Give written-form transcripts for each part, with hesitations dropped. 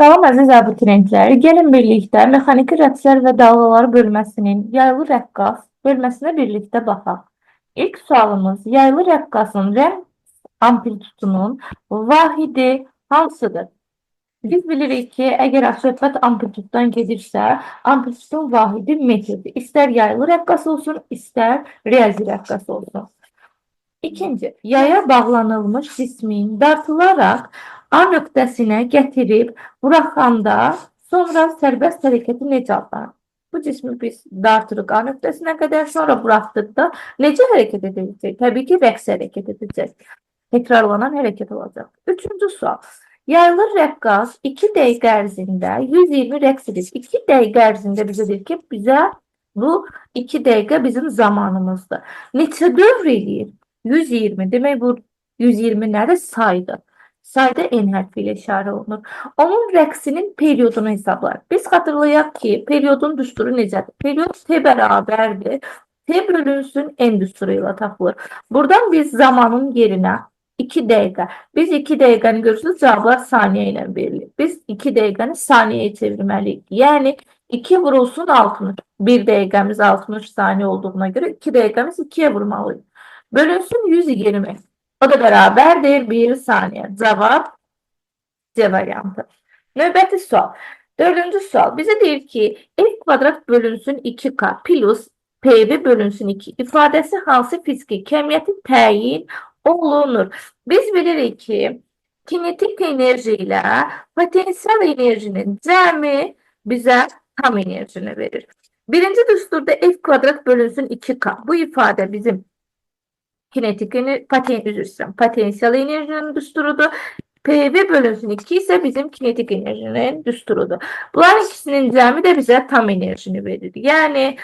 Salam əziz abituriyentlər, gəlin birlikdə mexaniki rəqslər və dalğalar bölməsinin yaylı rəqqas bölməsinə birlikdə baxaq. İlk sualımız yaylı rəqqasın rəng amplitudunun vahidi hansıdır? Biz bilirik ki, əgər söhbət amplituddan gedirsə, amplitudun vahidi metrdir. İstər yaylı rəqqas olsun, istər riyazi rəqqas olsun. İkinci, yaya bağlanılmış cismin dartılaraq A nöqtəsinə gətirib buraxanda sonra sərbəst hərəkəti necə adlanır? Bu cismi biz dartırıq A nöqtəsinə qədər, sonra buraxdıqda necə hərəkət edəcək? Təbii ki, rəqs hərəkət edəcək. Təkrarlanan hərəkət olacaq. Üçüncü sual. Yaylı rəqqas 2 dəqiqə ərzində 120 rəqs edir. 2 dəqiqə ərzində bizə deyir ki, bizə bu 2 dəqiqə bizim zamanımızdır. Neçə dövr eləyir? 120. Demək bu 120 nədir? Saydır. Sayda N hərfi ilə işarə olunur. Onun rəqsinin periodunu hesablar. Biz xatırlayaq ki, periodun düsturu necədir? Period T bərabərdir. T bölünsün N düsturu ilə tapılır. Buradan biz zamanın yerinə 2 dəqiqə. Biz 2 dəqiqəni görürsünüz, cavablar saniyə ilə verilir. Biz 2 dəqiqəni saniyəyə çevirməliyik. Yəni 2 vurulsun 60. 1 dəqiqəmiz 60 saniyə olduğuna görə 2 dəqiqəmiz 2-yə vurmalıyıq. Bölünsün 120. O da bərabərdir 1 saniyə. Cavab C variantı. Növbəti sual. Dördüncü sual. Bizə deyir ki, F kvadrat bölünsün 2K plus PV bölünsün 2 ifadəsi hansı fiziki kəmiyyəti təyin olunur? Biz bilirik ki, kinetik enerji ilə potensial enerjinin cəmi bizə tam enerjini verir. Birinci düsturda F kvadrat bölünsün 2K. Bu ifadə bizim kinetik üzr istəyirəm, potensial enerjinin düsturudur. PV bölünsün 2 isə bizim kinetik enerjinin düsturudur. Bunların ikisinin cəmi də bizə tam enerjini verir. Yəni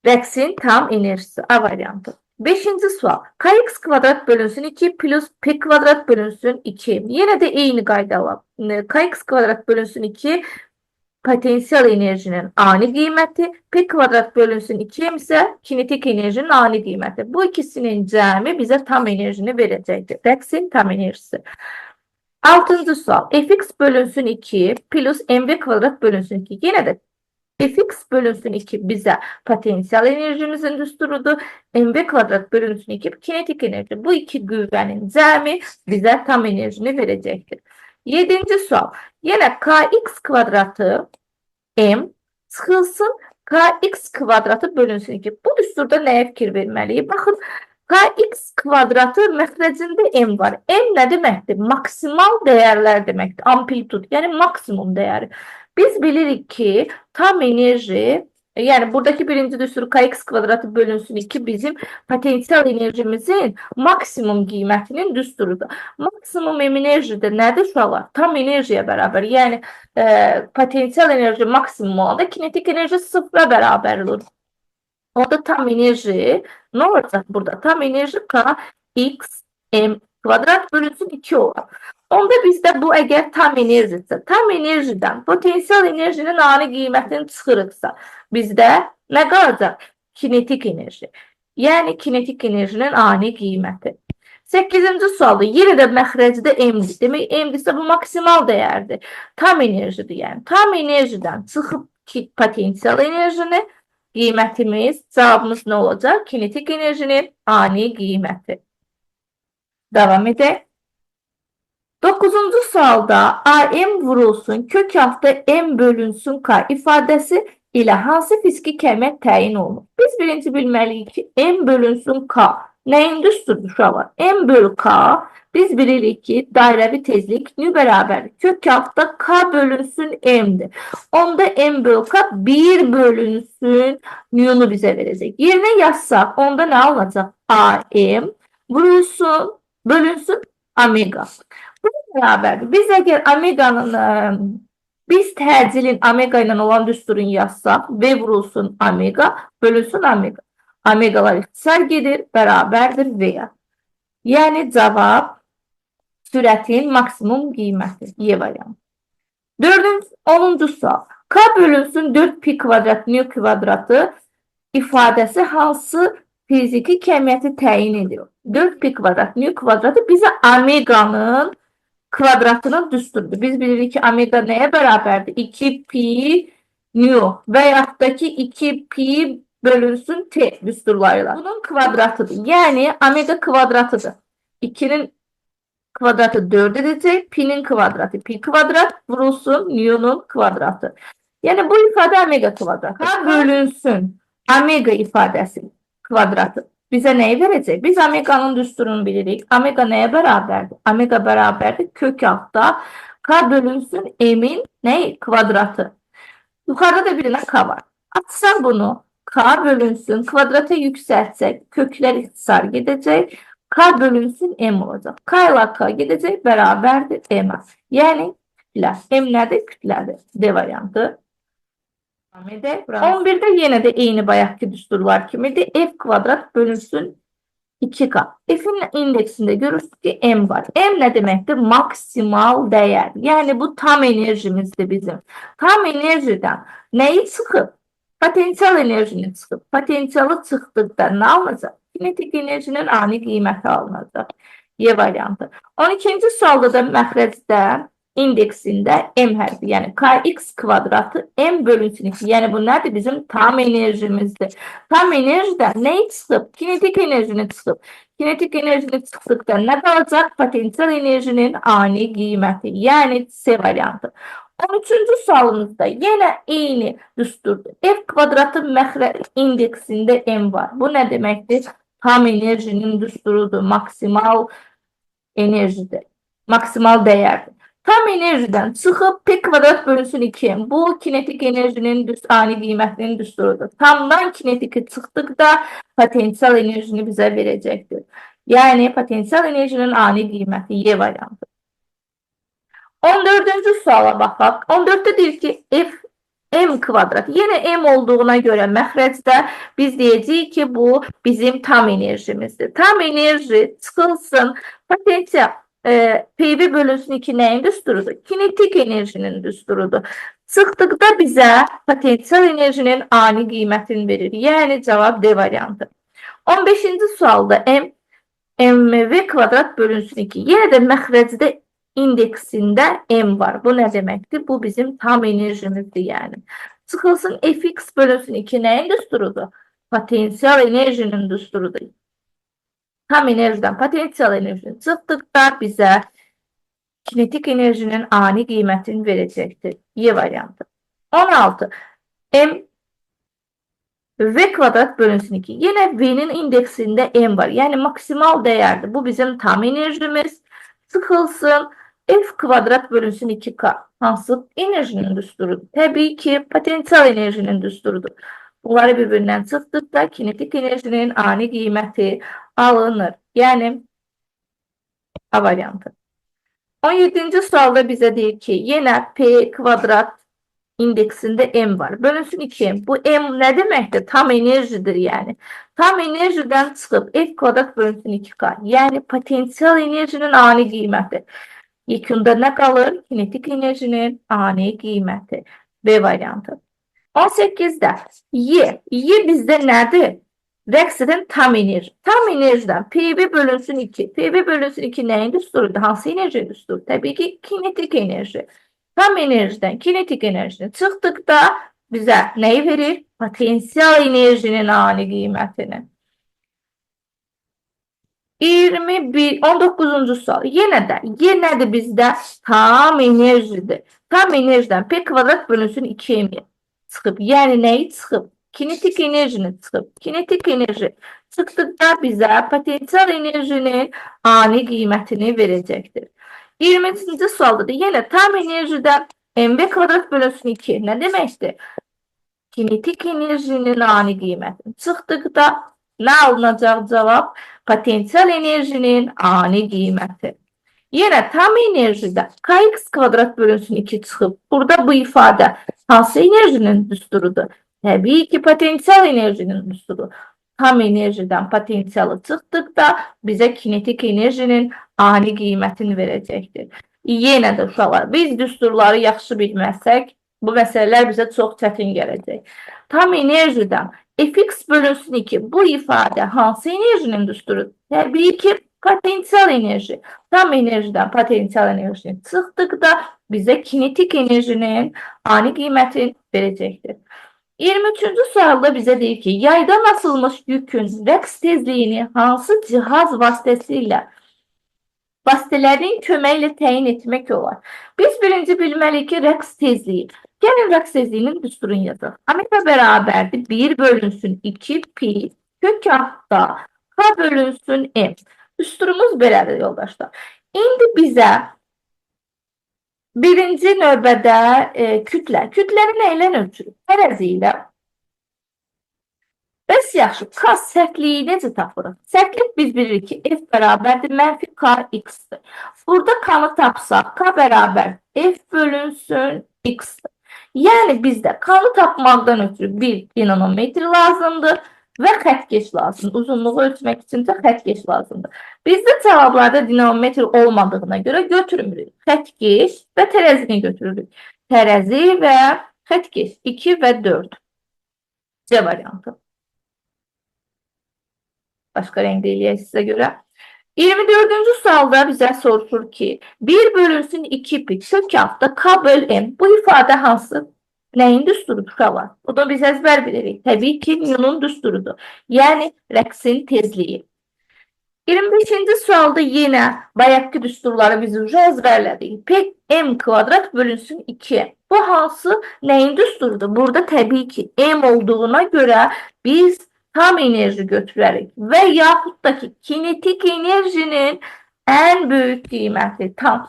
rəqsin tam enerjisi A variantı. Beşinci sual. Kx kvadrat bölünsün 2 plus P kvadrat bölünsün 2. Yenə də eyni qaydalar. Kx kvadrat bölünsün 2 potensial enerjinin ani qiyməti, P kvadrat bölünsün 2 isə kinetik enerjinin ani qiyməti. Bu ikisinin cəmi bizə tam enerjini verəcəkdir. Rəqsin tam enerjisi. Altıncı sual. Fx bölünsün 2 plus mv kvadrat bölünsün 2. Yenə də Fx bölünsün 2 bizə potensial enerjimizin düsturudur. mv kvadrat bölünsün 2 kinetik enerji. Bu iki qüvvənin cəmi bizə tam enerjini verəcəkdir. Yedinci sual. Yenə kx kvadratı m çıxılsın kx kvadratı bölünsün 2. Bu düsturda nəyə fikir verməliyik? Baxın, kx kvadratı məxrəcində m var. M nə deməkdir? Maksimal dəyərlər deməkdir. Amplitud, yəni maksimum dəyəri. Biz bilirik ki, tam enerji, yəni buradakı birinci düstur kx kvadratı bölünsün 2 bizim potensial enerjimizin maksimum qiymətinin düsturudur. Maksimum enerji də nədir uşaqlar? Tam enerjiyə bərabər. Yəni potensial enerji maksimum olanda kinetik enerji sıfıra bərabər olur. Onda tam enerji nə olacaq burada? Tam enerji k x m kvadrat bölünsün 2 olar. Onda bizdə bu əgər tam enerjidirsə, tam enerjidən potensial enerjinin ani qiymətini çıxırıqsa, bizdə nə qalacaq? Kinetik enerji. Yəni kinetik enerjinin ani qiyməti. 8-ci sualda yenə də məxrəcdə m-dir. Demək m-dirsə bu maksimal dəyərdir. Tam enerjidir yəni. Tam enerjidən çıxıb ki, potensial enerjini qiymətimiz, cavabımız nə olacaq? Kinetik enerjinin ani qiyməti. Davam edək. 9-cu sualda AM vurulsun kök altda M bölünsün K ifadəsi ilə hansı fiziki kəmiyyət təyin olunur? Biz birinci bilməliyik ki, M bölünsün K nəyin düsturudur uşaqlar? M bölü K biz bilirik ki, dairəvi tezlik nü bərabərdir. Kök altda K bölünsün M-dir. Onda M bölü K 1 bölünsün nünu bizə verəcək. Yerinə yazsaq, onda nə alınacaq? AM vurulsun, bölünsün omega. Bu bərabərdir. Biz əgər omeganın, biz təcilin omega ilə olan düsturunu yazsaq, V vurulsun omega, bölünsün omega. Omegalar ixtisar gedir, bərabərdir V-ya. Yəni cavab sürətin maksimum qiyməti. Y variantı. Dördüncü, 10-cu sual. K bölünsün 4 pi kvadrat nü kvadratı ifadəsi hansı fiziki kəmiyyəti təyin edir? 4 pi kvadrat nü kvadratı bizə omeganın kvadratının düsturudur. Biz bilirik ki, omega nəyə bərabərdir? 2 pi nu və yaxud da ki, 2 pi bölünsün t düsturlarıyla. Bunun kvadratıdır. Yəni omega kvadratıdır. 2'nin kvadratı 4 edecek. Pi'nin kvadratı pi kvadrat vurulsun nu'nun kvadratı. Yəni bu ifadə omega kvadratı. K bölünsün omega ifadəsi kvadratı bizə nəyi verəcək? Biz omeganın düsturunu bilirik. Omega nəyə bərabərdir? Omega bərabərdir kök altda K bölünsün m'in nəyi? Kvadratı. Yuxarıda da birinə K var. Açsaq bunu K bölünsün kvadrata yüksəltsək köklər ixtisar gedəcək. K bölünsün M olacaq. K ilə K gedəcək bərabərdir M-ə. Yəni kütlə. M nədir? Kütlədir. D variantı. 11'də yenə də eyni bayaqki düsturlar kimidir. F kvadrat bölünsün 2K. F'in indeksində görürsünüz ki M var. M nə deməkdir? Maksimal dəyər. Yəni bu tam enerjimizdir bizim. Tam enerjidən nəyi çıxıb? Potensial enerjini çıxıb. Potensialı çıxdıqda nə alınacaq? Kinetik enerjinin ani qiyməti alınacaq. Y variantı. 12-ci sualda da məxrəcdə indeksində M hərfi, yəni Kx kvadratı M bölünsün 2. Yəni bu nədir? Bizim tam enerjimizdir. Tam enerjidən nəyi çıxıb? Kinetik enerjini çıxıb. Kinetik enerjini çıxdıqda nə qalacaq? Potensial enerjinin ani qiyməti, yəni C variantı. 13-cü sualımızda yenə eyni düsturdur. F kvadratı məxrəc indeksində M var. Bu nə deməkdir? Tam enerjinin düsturudur. Maksimal enerjidir. Maksimal dəyərdir. Tam enerjidən çıxıb P kvadrat bölünsün 2M. Bu kinetik enerjinin ani qiymətinin düsturudur. Tamdan kinetiki çıxdıqda potensial enerjini bizə verəcəkdir. Yəni potensial enerjinin ani qiyməti Y variantı. 14-cü suala baxaq. 14-də deyir ki, F M kvadrat. Yenə M olduğuna görə məxrəcdə biz deyəcəyik ki, bu bizim tam enerjimizdir. Tam enerji çıxılsın potensial PV bölünsün 2 nəyin düsturudur? Kinetik enerjinin düsturudur. Çıxdıqda bizə potensial enerjinin ani qiymətini verir. Yəni cavab D variantı. 15-ci sualda M MV kvadrat bölünsün 2. Yenə də məxrəcdə indeksində M var. Bu nə deməkdir? Bu bizim tam enerjimizdir yəni. Çıxılsın Fx bölünsün 2 nəyin düsturudur? Potensial enerjinin düsturudur. Tam enerjidən potensial enerjini çıxdıqda bizə kinetik enerjinin ani qiymətini verəcəkdir. Y variantı. 16. M V kvadrat bölünsün 2. Yenə V'nin indeksində M var. Yəni maksimal dəyərdir. Bu bizim tam enerjimiz. Çıxılsın F kvadrat bölünsün 2K. Hansı enerjinin düsturudur? Təbii ki, potensial enerjinin düsturudur. Bunları bir-birindən çıxdıqda kinetik enerjinin ani qiyməti alınır. Yəni A variantı. 17-ci sualda bizə deyir ki, yenə P kvadrat indeksində M var. Bölünsün 2M. Bu M nə deməkdir? Tam enerjidir yəni. Tam enerjidən çıxıb F kvadrat bölünsün 2K. Yəni potensial enerjinin ani qiyməti. Yekunda nə qalır? Kinetik enerjinin ani qiyməti. B variantı. 18-də Y. Y bizdə nədir? Rəqs edən tam enerji. Tam enerjidən PV bölünsün 2. PV bölünsün 2 nəyin düsturudur? Hansı enerji düsturu? Təbii ki, kinetik enerji. Tam enerjidən kinetik enerjini çıxdıqda bizə nəyi verir? Potensial enerjinin ani qiymətini. 21, 19-cu sual. Yenə də, Y nədir bizdə? Tam enerjidir. Tam enerjidən P kvadrat bölünsün 2M çıxıb. Yəni nəyi çıxıb? Kinetik enerjini çıxıb. Kinetik enerji çıxdıqda bizə potensial enerjinin ani qiymətini verəcəkdir. 20-ci sualda da yenə tam enerjidən MV kvadrat bölünsün 2 nə deməkdir? Kinetik enerjinin ani qiymətini çıxdıqda nə alınacaq cavab? Potensial enerjinin ani qiyməti. Yenə tam enerjidə Kx kvadrat bölünsün 2 çıxıb. Burada bu ifadə hansı enerjinin düsturudur? Təbii ki, potensial enerjinin düsturu. Tam enerjidən potensialı çıxdıqda bizə kinetik enerjinin ani qiymətini verəcəkdir. Yenə də uşaqlar, biz düsturları yaxşı bilməsək, bu məsələlər bizə çox çətin gələcək. Tam enerjidən Fx bölünsün 2 bu ifadə hansı enerjinin düsturudur? Təbii ki, Potensial enerji. Tam enerjidən potensial enerjini çıxdıqda bizə kinetik enerjinin ani qiymətini verəcəkdir. 23-cü sualda bizə deyir ki, yaydan asılmış yükün rəqs tezliyini hansı cihaz vasitəsilə vasitələrin köməyi ilə təyin etmək olar? Biz birinci bilməliyik ki, rəqs tezliyi. Gəlin rəqs tezliyinin düsturunu yazaq. Omega bərabərdir 1 bölünsün 2 pi kök altda k bölünsün m. Düsturumuz belədir yoldaşlar. İndi bizə birinci növbədə kütlə. Kütləni nə ilə ölçürük? Tərəzi ilə. Bəs yaxşı, K sərtliyi necə tapırıq? Sərtlik biz bilirik ki, F bərabərdir mənfi K X-dir. Burada K-nı tapsaq, K bərabər F bölünsün X-dir. Yəni bizdə K-nı tapmaqdan ötürü bir dinamometr lazımdır və xəttkeş lazımdır. Uzunluğu ölçmək üçün də xəttkeş lazımdır. Bizdə cavablarda dinamometr olmadığına görə götürmürük. Xəttkeş və tərəzini götürürük. Tərəzi və xəttkeş 2 və 4. C variantı. Başqa rəngdə eləyək sizə görə. 24-cü sualda bizə soruşur ki, 1 bölünsün 2 pi kök altda K böl M. Bu ifadə hansı? Nəyin düsturudur uşaqlar? Bunu biz əzbər bilirik. Təbii ki, Newtonun düsturudur. Yəni, rəqsin tezliyi. 25-ci sualda yenə bayaqki düsturları biz əzbərlədik. P m kvadrat bölünsün 2. Bu hansı nəyin düsturudur? Burada təbii ki, m olduğuna görə biz tam enerji götürərik və yaxud da ki, kinetik enerjinin ən böyük qiyməti tam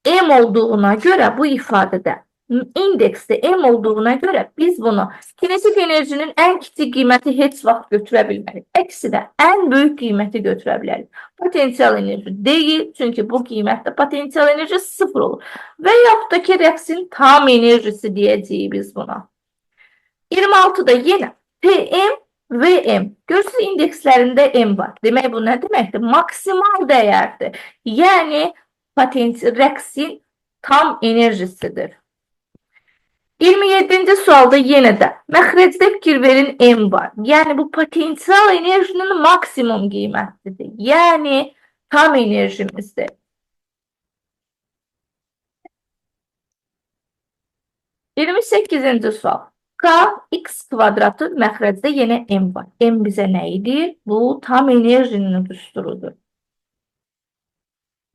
m olduğuna görə bu ifadədə indeksdə m olduğuna görə biz bunu kinetik enerjinin ən kiçik qiyməti heç vaxt götürə bilmərik. Əksinə ən böyük qiyməti götürə bilərik. Potensial enerji deyil, çünki bu qiymətdə potensial enerji sıfır olur. Və yaxud da ki, rəqsin tam enerjisi deyəcəyik biz buna. 26-da yenə PM, VM. Görürsünüz indekslərində M var. Demək bu nə deməkdir? Maksimal dəyərdir. Yəni potensial rəqsin tam enerjisidir. 27-ci sualda yenə də məxrəcdə fikir verin M var. Yəni bu potensial enerjinin maksimum qiymətidir. Yəni tam enerjimizdir. 28-ci sual. K x kvadratı məxrəcdə yenə M var. M bizə nə idi? Bu tam enerjinin düsturudur.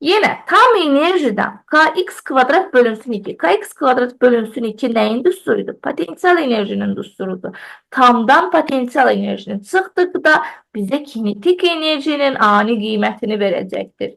Yenə tam enerjidən kx kvadrat bölünsün 2. Kx kvadrat bölünsün 2 nəyin düsturudur? Potensial enerjinin düsturudur. Tamdan potensial enerjinin çıxdıqda bizə kinetik enerjinin ani qiymətini verəcəkdir.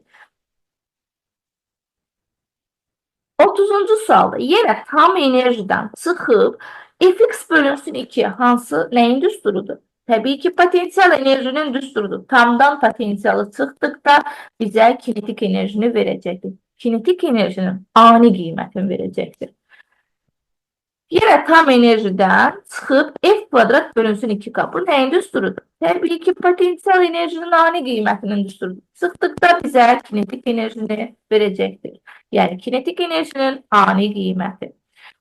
30-cu sualda yenə tam enerjidən çıxıb fx bölünsün 2 hansı nəyin düsturudur? Təbii ki, potensial enerjinin düsturudur. Tamdan potensialı çıxdıqda bizə kinetik enerjini verəcəkdir. Kinetik enerjinin ani qiymətini verəcəkdir. Yenə tam enerjidən çıxıb F kvadrat bölünsün 2K. Bu nəyin düsturudur? Təbii ki, potensial enerjinin ani qiymətinin düsturudur. Çıxdıqda bizə kinetik enerjini verəcəkdir. Yəni, kinetik enerjinin ani qiyməti.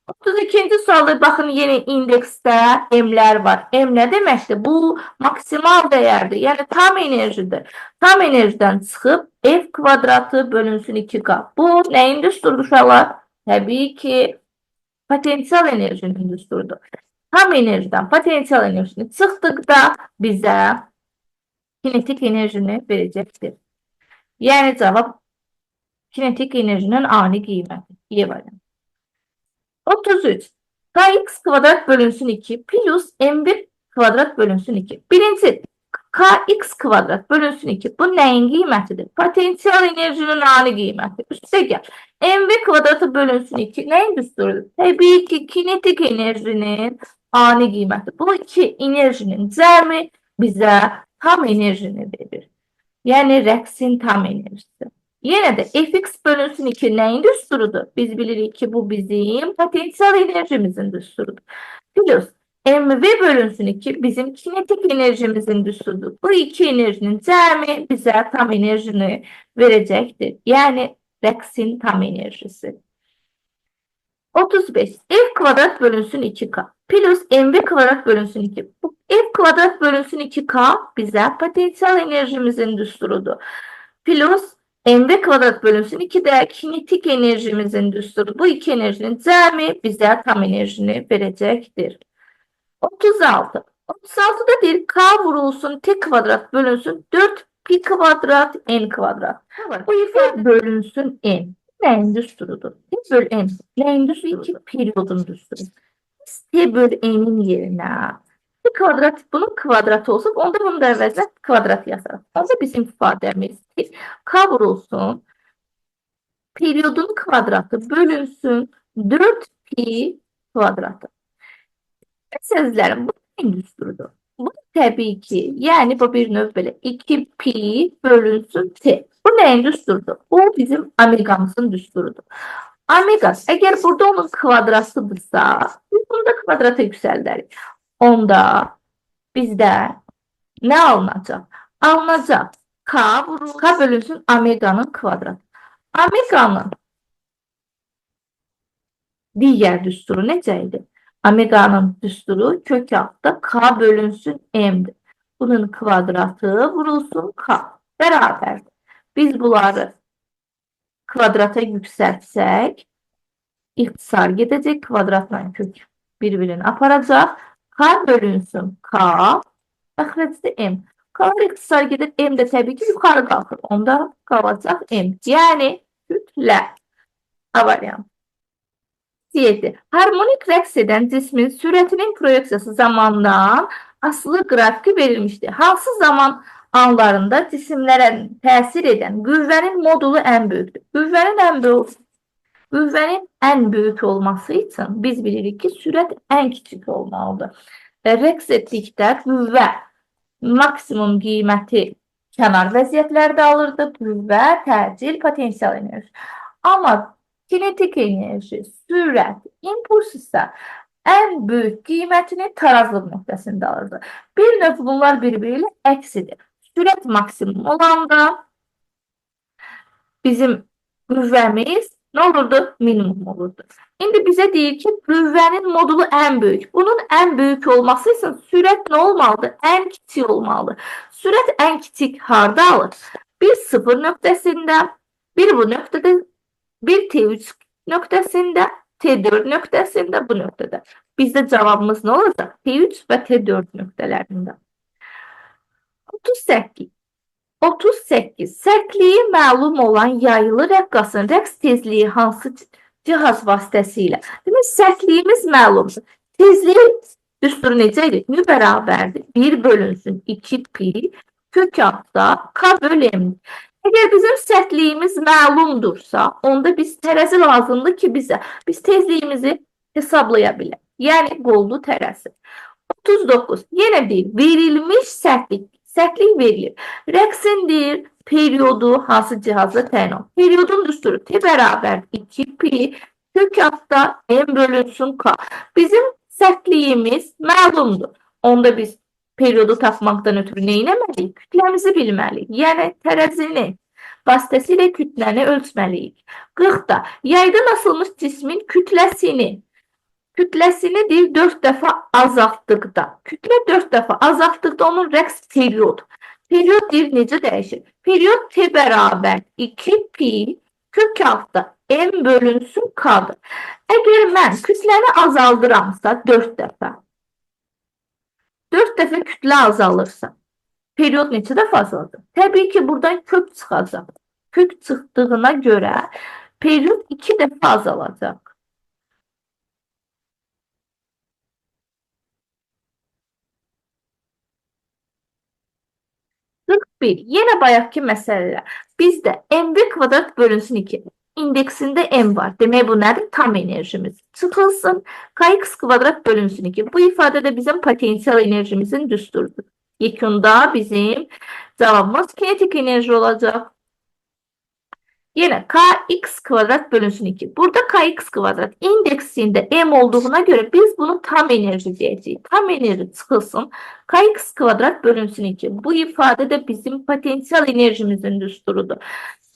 32-ci sualda baxın yenə indeksdə M-lər var. M nə deməkdir? Bu maksimal dəyərdir. Yəni tam enerjidir. Tam enerjidən çıxıb F kvadratı bölünsün 2K. Bu nəyin düsturudur uşaqlar? Təbii ki, potensial enerjinin düsturudur. Tam enerjidən potensial enerjini çıxdıqda bizə kinetik enerjini verəcəkdir. Yəni cavab kinetik enerjinin ani qiyməti. Y variantı. 33. Kx kvadrat bölünsün 2 plus m1 kvadrat bölünsün 2. Birinci kx kvadrat bölünsün 2. Bu nəyin qiymətidir? Potensial enerjinin ani qiyməti. Üstə gəl. Mv kvadratı bölünsün 2. Nəyin düsturudur? Təbii ki, kinetik enerjinin ani qiyməti. Bu iki enerjinin cəmi bizə tam enerjini verir. Yəni rəqsin tam enerjisi. Yenə də fx bölünsün 2 nəyin düsturudur? Biz bilirik ki, bu bizim potensial enerjimizin düsturudur. Plus mv bölünsün 2 bizim kinetik enerjimizin düsturudur. Bu iki enerjinin cəmi bizə tam enerjini verəcəkdir. Yəni rəqsin tam enerjisi. 35. F kvadrat bölünsün 2K. Plus mv kvadrat bölünsün 2. Bu F kvadrat bölünsün 2K bizə potensial enerjimizin düsturudur. Plus mv kvadrat bölünsün 2 də kinetik enerjimizin düsturu. Bu iki enerjinin cəmi bizə tam enerjini verəcəkdir. 36. 36'da deyir K vurulsun T kvadrat bölünsün 4 pi kvadrat N kvadrat. Bu ifadə bölünsün N. Nəyin düsturudur? T böl N. Nəyin düsturu? 2 periyodun düsturu. Biz T böl N'in yerinə T kvadrat bunun kvadratı olsa onda bunun da əvəzinə kvadrat yazarıq. Onda bizim ifadəmiz K vurulsun periyodun kvadratı bölünsün 4 pi kvadratı. Sözlərim, bu nəyin düsturudur? Bu təbii ki, yəni bu bir növ belə 2 pi bölünsün T. Bu nəyin düsturudur? Bu bizim omegamızın düsturudur. Omega, əgər burada onun kvadratıdırsa, biz bunu da kvadrata yüksəldərik. Onda bizdə nə alınacaq? Alınacaq K vurulsun, K bölünsün omeganın kvadratı. Omeganın digər düsturu necə idi? Omeganın düsturu kök altda K bölünsün M'dir. Bunun kvadratı vurulsun K. Bərabərdir. Biz bunları kvadrata yüksəltsək, ixtisar gedəcək. Kvadratla kök bir-birini aparacaq. K bölünsün K, məxrəcdə M. K ixtisar gedir. M də təbii ki yuxarı qalxır. Onda qalacaq M. Yəni kütlə. A variantı. 7. Harmonik rəqs edən cismin sürətinin proyeksiyası zamandan asılı qrafiki verilmişdir. Hansı zaman anlarında cisimlərə təsir edən qüvvənin modulu ən böyükdür? Qüvvənin ən böyük olması üçün biz bilirik ki, sürət ən kiçik olmalıdır. Və rəqs etdikdə qüvvə maksimum qiyməti kənar vəziyyətlərdə alırdı. Qüvvə, təcil, potensial enerji. Amma kinetik enerji, sürət, impuls isə ən böyük qiymətini tarazlıq nöqtəsində alırdı. Bir növ bunlar bir-biri ilə əks edir. Sürət maksimum olanda bizim qüvvəmiz nə olurdu? Minimum olurdu. İndi bizə deyir ki, qüvvənin modulu ən böyük. Bunun ən böyük olması üçün sürət nə olmalıdır? Ən kiçik olmalıdır. Sürət ən kiçik harda alır? Bir 0 nöqtəsində, bir bu nöqtədə, bir T3 nöqtəsində, T4 nöqtəsində, bu nöqtədə. Bizdə cavabımız nə olacaq? T3 və T4 nöqtələrində. 38. 38. Sərtliyi məlum olan yayılı rəqqasın rəqs tezliyi hansı cihaz vasitəsilə? Demək, sərtliyimiz məlumdur. Tezlik düsturu necə idi? Nü bərabərdir. 1 bölünsün 2 pi kök altda K bölü M. Əgər bizim sərtliyimiz məlumdursa, onda biz tərəzi lazımdır ki bizə. Biz tezliyimizi hesablaya bilək. Yəni, qollu tərəzi. 39. Yenə deyir, verilmiş sərtlik. Sərtlik verilir. Rəqsin deyir, periodu hansı cihazla təyin olunur? Periodun düsturu T bərabər 2 pi kök altda M bölünsün K. Bizim sərtliyimiz məlumdur. Onda biz periodu tapmaqdan ötürü nə etməliyik? Kütləmizi bilməliyik. Yəni, tərəzini vasitəsilə kütləni ölçməliyik. 40-da yaydan asılmış cismin kütləsini deyir 4 dəfə azaltdıqda. Kütlə 4 dəfə azaltdıqda onun rəqs period. Period deyir necə dəyişir? Period T bərabər 2 pi kök altda M bölünsün K-dır. Əgər mən kütləni azaldıramsa 4 dəfə, 4 dəfə kütlə azalırsa, period neçə dəfə azalacaq? Təbii ki, buradan kök çıxacaq. Kök çıxdığına görə period 2 dəfə azalacaq. 41. Yenə bayaqki məsələlər. Bizdə mv kvadrat bölünsün 2. İndeksində m var. Demək bu nədir? Tam enerjimiz. Çıxılsın. Kx kvadrat bölünsün 2. Bu ifadə də bizim potensial enerjimizin düsturudur. Yekunda bizim cavabımız kinetik enerji olacaq. Yenə kx kvadrat bölünsün 2. Burada kx kvadrat indeksində m olduğuna görə biz bunu tam enerji deyəcəyik. Tam enerji çıxılsın. Kx kvadrat bölünsün 2. Bu ifadə də bizim potensial enerjimizin düsturudur.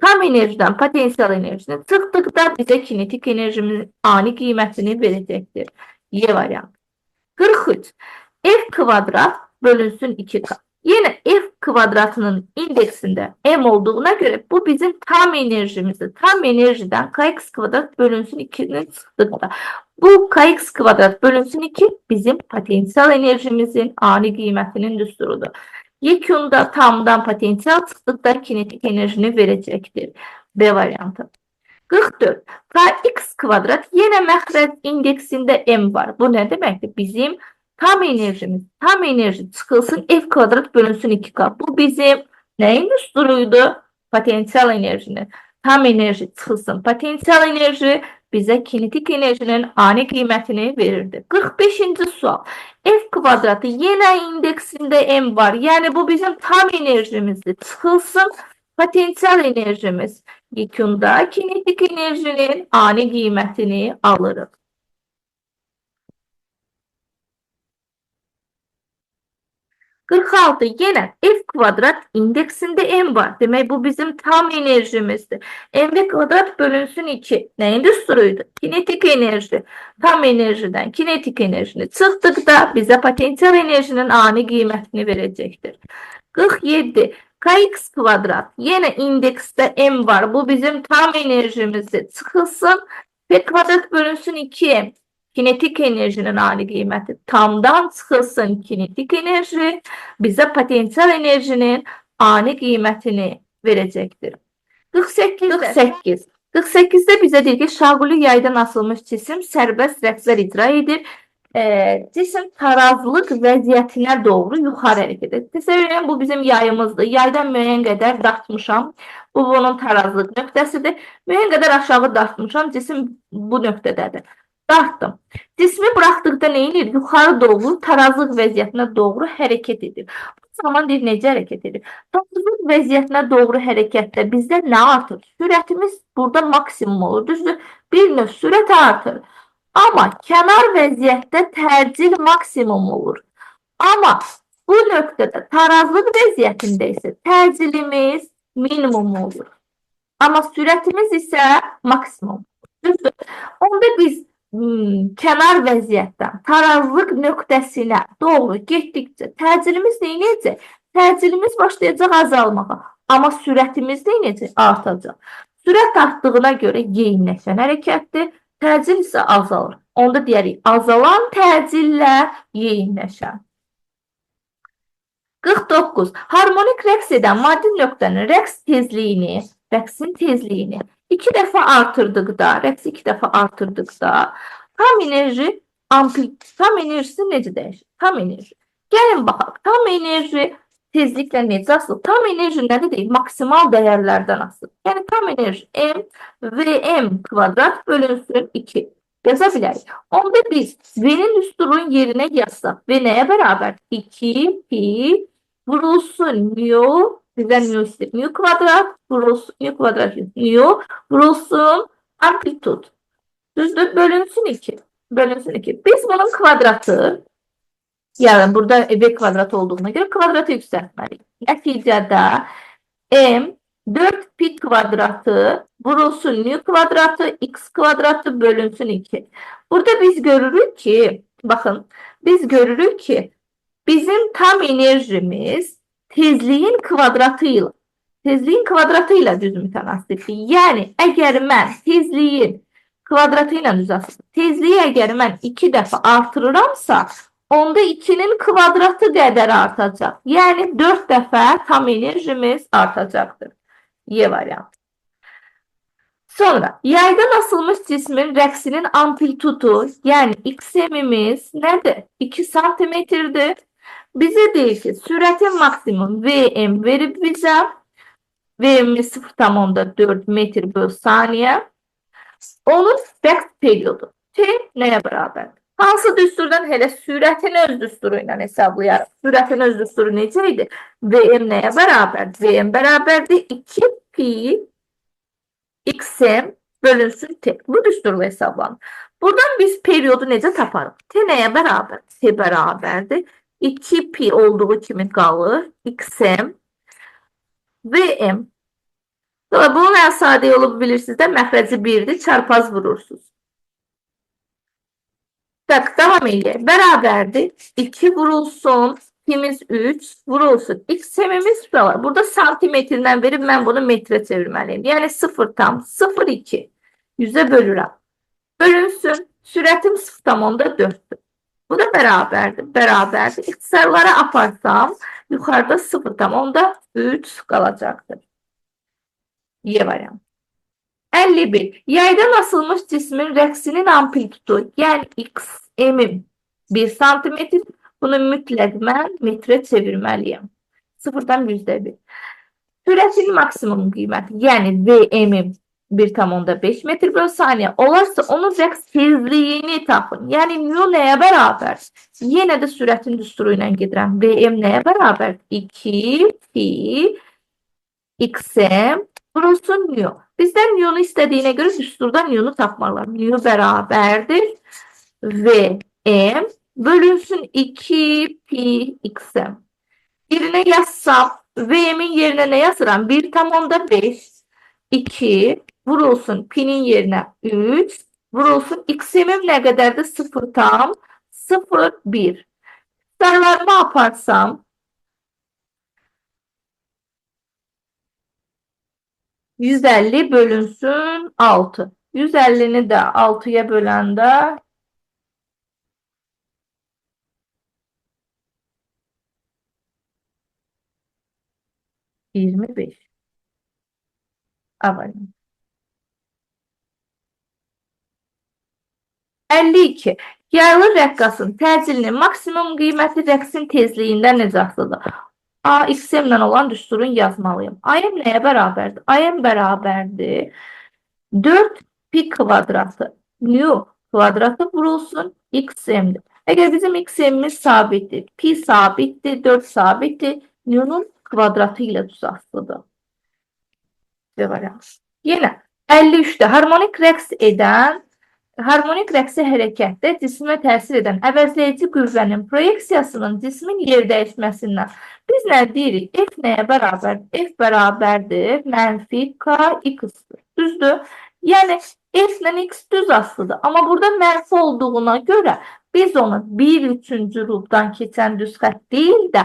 Tam enerjiden potensial enerjini çıxdıqda bizə kinetik enerjimizin ani qiymətini verəcəkdir. Y variantı. 43. F kvadrat bölünsün 2K. Yenə F kvadratının indeksində M olduğuna göre bu bizim tam enerjimizdir. Tam enerjiden Kx kvadrat bölünsün 2'nin çıxdıqda. Bu Kx kvadrat bölünsün 2 bizim potensial enerjimizin ani qiymətinin düsturudur. Yekunda tamdan potensial çıxdıqda kinetik enerjini verəcəkdir. B variantı. 44. Kx kvadrat yenə məxrəc indeksində M var. Bu nə deməkdir? Bizim tam enerjimiz, tam enerji çıxılsın F kvadrat bölünsün 2K. Bu bizim nəyin düsturuydu? Potensial enerjinin. Tam enerji çıxılsın. Potensial enerji bizə kinetik enerjinin ani qiymətini verirdi. 45-ci sual. F kvadratı yenə indeksində M var. Yəni bu bizim tam enerjimizdir. Çıxılsın potensial enerjimiz. Yekunda kinetik enerjinin ani qiymətini alırıq. 46 yenə F kvadrat indeksində M var. Demək bu bizim tam enerjimizdir. MV kvadrat bölünsün 2. Nəyin düsturuydu? Kinetik enerji. Tam enerjiden kinetik enerjini çıxdıqda bizə potensial enerjinin ani qiymətini verəcəkdir. 47 Kx kvadrat yenə indeksdə M var. Bu bizim tam enerjimizdir. Çıxılsın P kvadrat bölünsün 2M. Kinetik enerjinin ani qiyməti tamdan çıxılsın kinetik enerji bizə potensial enerjinin ani qiymətini verəcəkdir. 48. 48-də bizə deyir ki, şaquli yaydan asılmış cisim sərbəst rəqslər icra edir. Cisim tarazlıq vəziyyətinə doğru yuxarı hərəkət edir. Təsəvvür edin, bu bizim yayımızdır. Yaydan müəyyən qədər dartmışam. Bu, bunun tarazlıq nöqtəsidir. Müəyyən qədər aşağı dartmışam. Cisim bu nöqtədədir. Dartdım. Cismi buraxdıqda nə edir? Yuxarı doğru, tarazlıq vəziyyətinə doğru hərəkət edir. Bu zaman deyir, necə hərəkət edir? Tarazlıq vəziyyətinə doğru hərəkətdə bizdə nə artır? Sürətimiz burada maksimum olur. Düzdür? Bir növ sürət artır. Amma kənar vəziyyətdə təcil maksimum olur. Amma bu nöqtədə tarazlıq vəziyyətində isə təcilimiz minimum olur. Amma sürətimiz isə maksimum. Düzdür? Onda biz kənar vəziyyətdən tarazlıq nöqtəsinə doğru getdikcə təcilimiz nə edəcək? Təcilimiz başlayacaq azalmağa. Amma sürətimiz nə edəcək? Artacaq. Sürət artdığına görə yeyinləşən hərəkətdir. Təcil isə azalır. Onda deyərik, azalan təcillə yeyinləşən. 49. Harmonik rəqs edən maddi nöqtənin rəqs tezliyini, rəqsin tezliyini 2 dəfə artırdıqda, rəqsi 2 dəfə artırdıqda tam enerji tam enerjisi necə dəyişir? Tam enerji. Gəlin baxaq. Tam enerji tezliklə necə asılı? Tam enerji nədir deyil? Maksimal dəyərlərdən asılı. Yəni tam enerji M VM kvadrat bölünsün 2 yaza bilərik. Onda biz V'nin düsturun yerinə yazsaq V nəyə bərabər? 2 pi vurulsun mu, bizdən mu istəyir. Mu kvadrat vurulsun, mu kvadrat mu vurulsun amplitud. Düzdür? Bölünsün 2. Bölünsün 2. Biz bunun kvadratı, yəni burada V kvadrat olduğuna görə kvadratı yüksəltməliyik. Nəticədə M 4 pi kvadratı vurulsun mu kvadratı x kvadratı bölünsün 2. Burada biz görürük ki, baxın, biz görürük ki, bizim tam enerjimiz tezliyin kvadratı ilə, tezliyin kvadratı ilə düz mütənasibdir. Yəni, əgər mən tezliyin kvadratı ilə düz asılır, tezliyi əgər mən 2 dəfə artırıramsa, onda 2-nin kvadratı qədər artacaq. Yəni, 4 dəfə tam enerjimiz artacaqdır. Y variantı. Sonra yaydan asılmış cismin rəqsinin amplitudu, yəni XM'imiz nədir? 2 santimetrdir. Bizə deyir ki, sürətin maksimum VM verib bizə. VM'imiz 0,4 metr böl saniyə. Onun rəqs periodu T nəyə bərabərdir? Hansı düsturdan? Hələ sürətin öz düsturu ilə hesablayarıq. Sürətin öz düsturu necə idi? VM nəyə bərabərdir? VM bərabərdir 2 pi XM bölünsün T. Bu düsturla hesablanır. Buradan biz periodu necə taparıq? T nəyə bərabər? T bərabərdir. 2 pi olduğu kimi qalır. XM VM. Sonra bunun ən sadə yolu bilirsiniz də, məxrəci 1-dir, çarpaz vurursunuz. Bak, davam eləyək. Bərabərdir. 2 vurulsun, pimiz 3 vurulsun. X-imiz var. Burada santimetrdən verib mən bunu metrə çevirməliyim. Yəni 0,02 100-ə bölürəm. Bölünsün. Sürətim 0,4-dür. Bu da bərabərdir. Bərabərdir. İxtisarlara aparsam, yuxarıda 0,3 qalacaqdır. Y variantı. 51. Yaydan asılmış cismin rəqsinin amplitudu, yəni X, M 1 santimetr. Bunu mütləq mən metrə çevirməliyəm. 0,1. Sürətin maksimum qiyməti, yəni VM 1,5 metr bölü saniyə olarsa onun rəqs tezliyini tapın. Yəni nu nəyə bərabər? Yenə də sürətin düsturu ilə gedirəm. VM nəyə bərabər? 2 pi XM vurulsun nu. Bizdən nu'nu istədiyinə görə düsturdan nu'nu tapmaq olar. Nu bərabərdir VM bölünsün 2 pi XM. Yerinə yazsam, V'min yerinə nə yazıram? 1,5 2 vurulsun pi'nin yerinə 3 vurulsun x'imim nə qədərdir? 0,01. Sarılarımı aparsam 150 bölünsün 6. 150'ni də 6'ya böləndə 25. A variantı. 52. Yaylı rəqqasın təcilinin maksimum qiyməti rəqsin tezliyindən necə asılıdır? A, X, M ilə olan düsturun yazmalıyım. AM nəyə bərabərdir? AM bərabərdir 4 pi kvadratı nu kvadratı vurulsun X, M-dir. Əgər bizim X, M-imiz sabitdir, pi sabitdir, 4 sabitdir, nu'nun kvadratı ilə düz asılıdır. C variantı. Yenə 53-də harmonik rəqs edən harmonik rəqsi hərəkətdə cismə təsir edən əvəzləyici qüvvənin proyeksiyasının cismin yer dəyişməsindən. Biz nə deyirik? F nəyə bərabərdir? F bərabərdir mənfi K X-dir. Düzdür? Yəni F ilə X düz asılıdır. Amma burada mənfi olduğuna görə biz onu 1/3 rubdan keçən düz xətt deyil də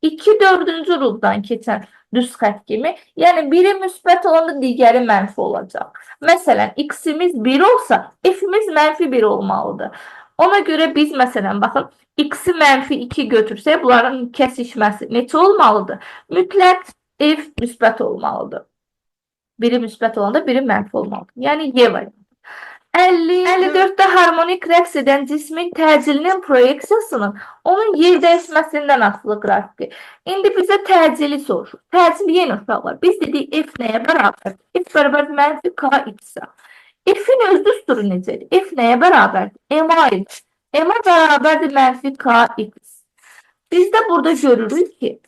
2/4 rubdan keçən düz xətt kimi. Yəni biri müsbət olanda digəri mənfi olacaq. Məsələn, x-imiz 1 olsa, f-imiz mənfi 1 olmalıdır. Ona görə biz məsələn, baxın, x-i mənfi 2 götürsək, bunların kəsişməsi neçə olmalıdır? Mütləq f müsbət olmalıdır. Biri müsbət olanda biri mənfi olmalıdır. Yəni Y variantı. 54-də harmonik rəqs edən cismin təcilinin proyeksiyasının onun yer dəyişməsindən asılı qrafiki. İndi bizə təcili soruşur. Təcil yenə uşaqlar. Biz dedik F nəyə bərabərdir? F bərabər mənfi K X-a. F-in öz düsturu necədir? F nəyə bərabərdir? M-a idi. M-a bərabərdir mənfi K X. Biz də burada görürük ki,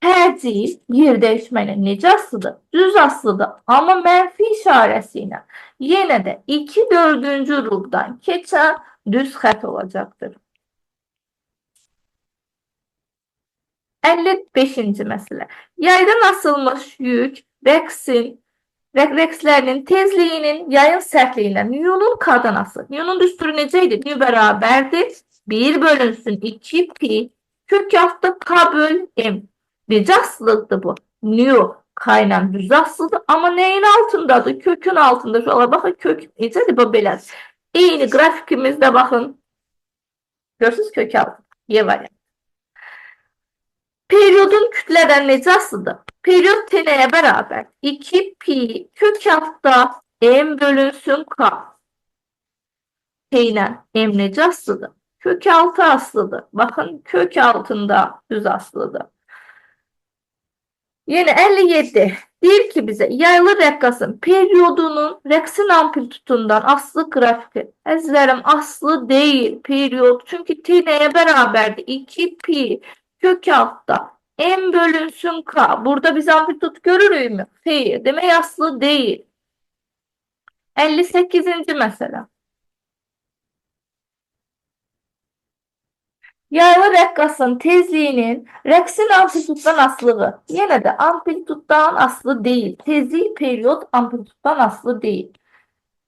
təcil yer dəyişməklə necə asılıdır? Düz asılıdır, amma mənfi işarəsi ilə. Yenə də 2/4 rubdan keçən düz xətt olacaqdır. 55-ci məsələ. Yaydan asılmış yük rəqslərinin tezliyinin yayın sərtliyindən Newtonun K-dan asılı. Newtonun düsturu necə idi? Nü bərabərdir 1 bölünsün 2 pi kök altı K böl M. Necə asılıdır bu? Nü K ilə düz asılıdır. Amma nəyin altındadır? Kökün altında. Şöyle baxın, kök necədir bu belədir. Eyni qrafikimizdə baxın. Görürsünüz kök altı. Y variantı. Periyodun kütlədən necə asılıdır? Periyod T nəyə bərabər? 2 pi kök altda M bölünsün K. T ilə M necə asılıdır? Kök altı asılıdır. Baxın, kök altında düz asılıdır. Yenə 57. Deyir ki bizə yaylı rəqqasın periyodunun rəqsin amplitudundan asılı qrafiki. Əzizlərim, asılı deyil periyod. Çünki T nəyə bərabərdir? 2 pi kök altda M bölünsün K. Burada biz amplitud görürük mü? Xeyr. Demək asılı deyil. 58-ci məsələ. Yaylı rəqqasın tezliyinin rəqsin amplituddan asılığı. Yenə də amplituddan asılı deyil. Tezlik period amplituddan asılı deyil.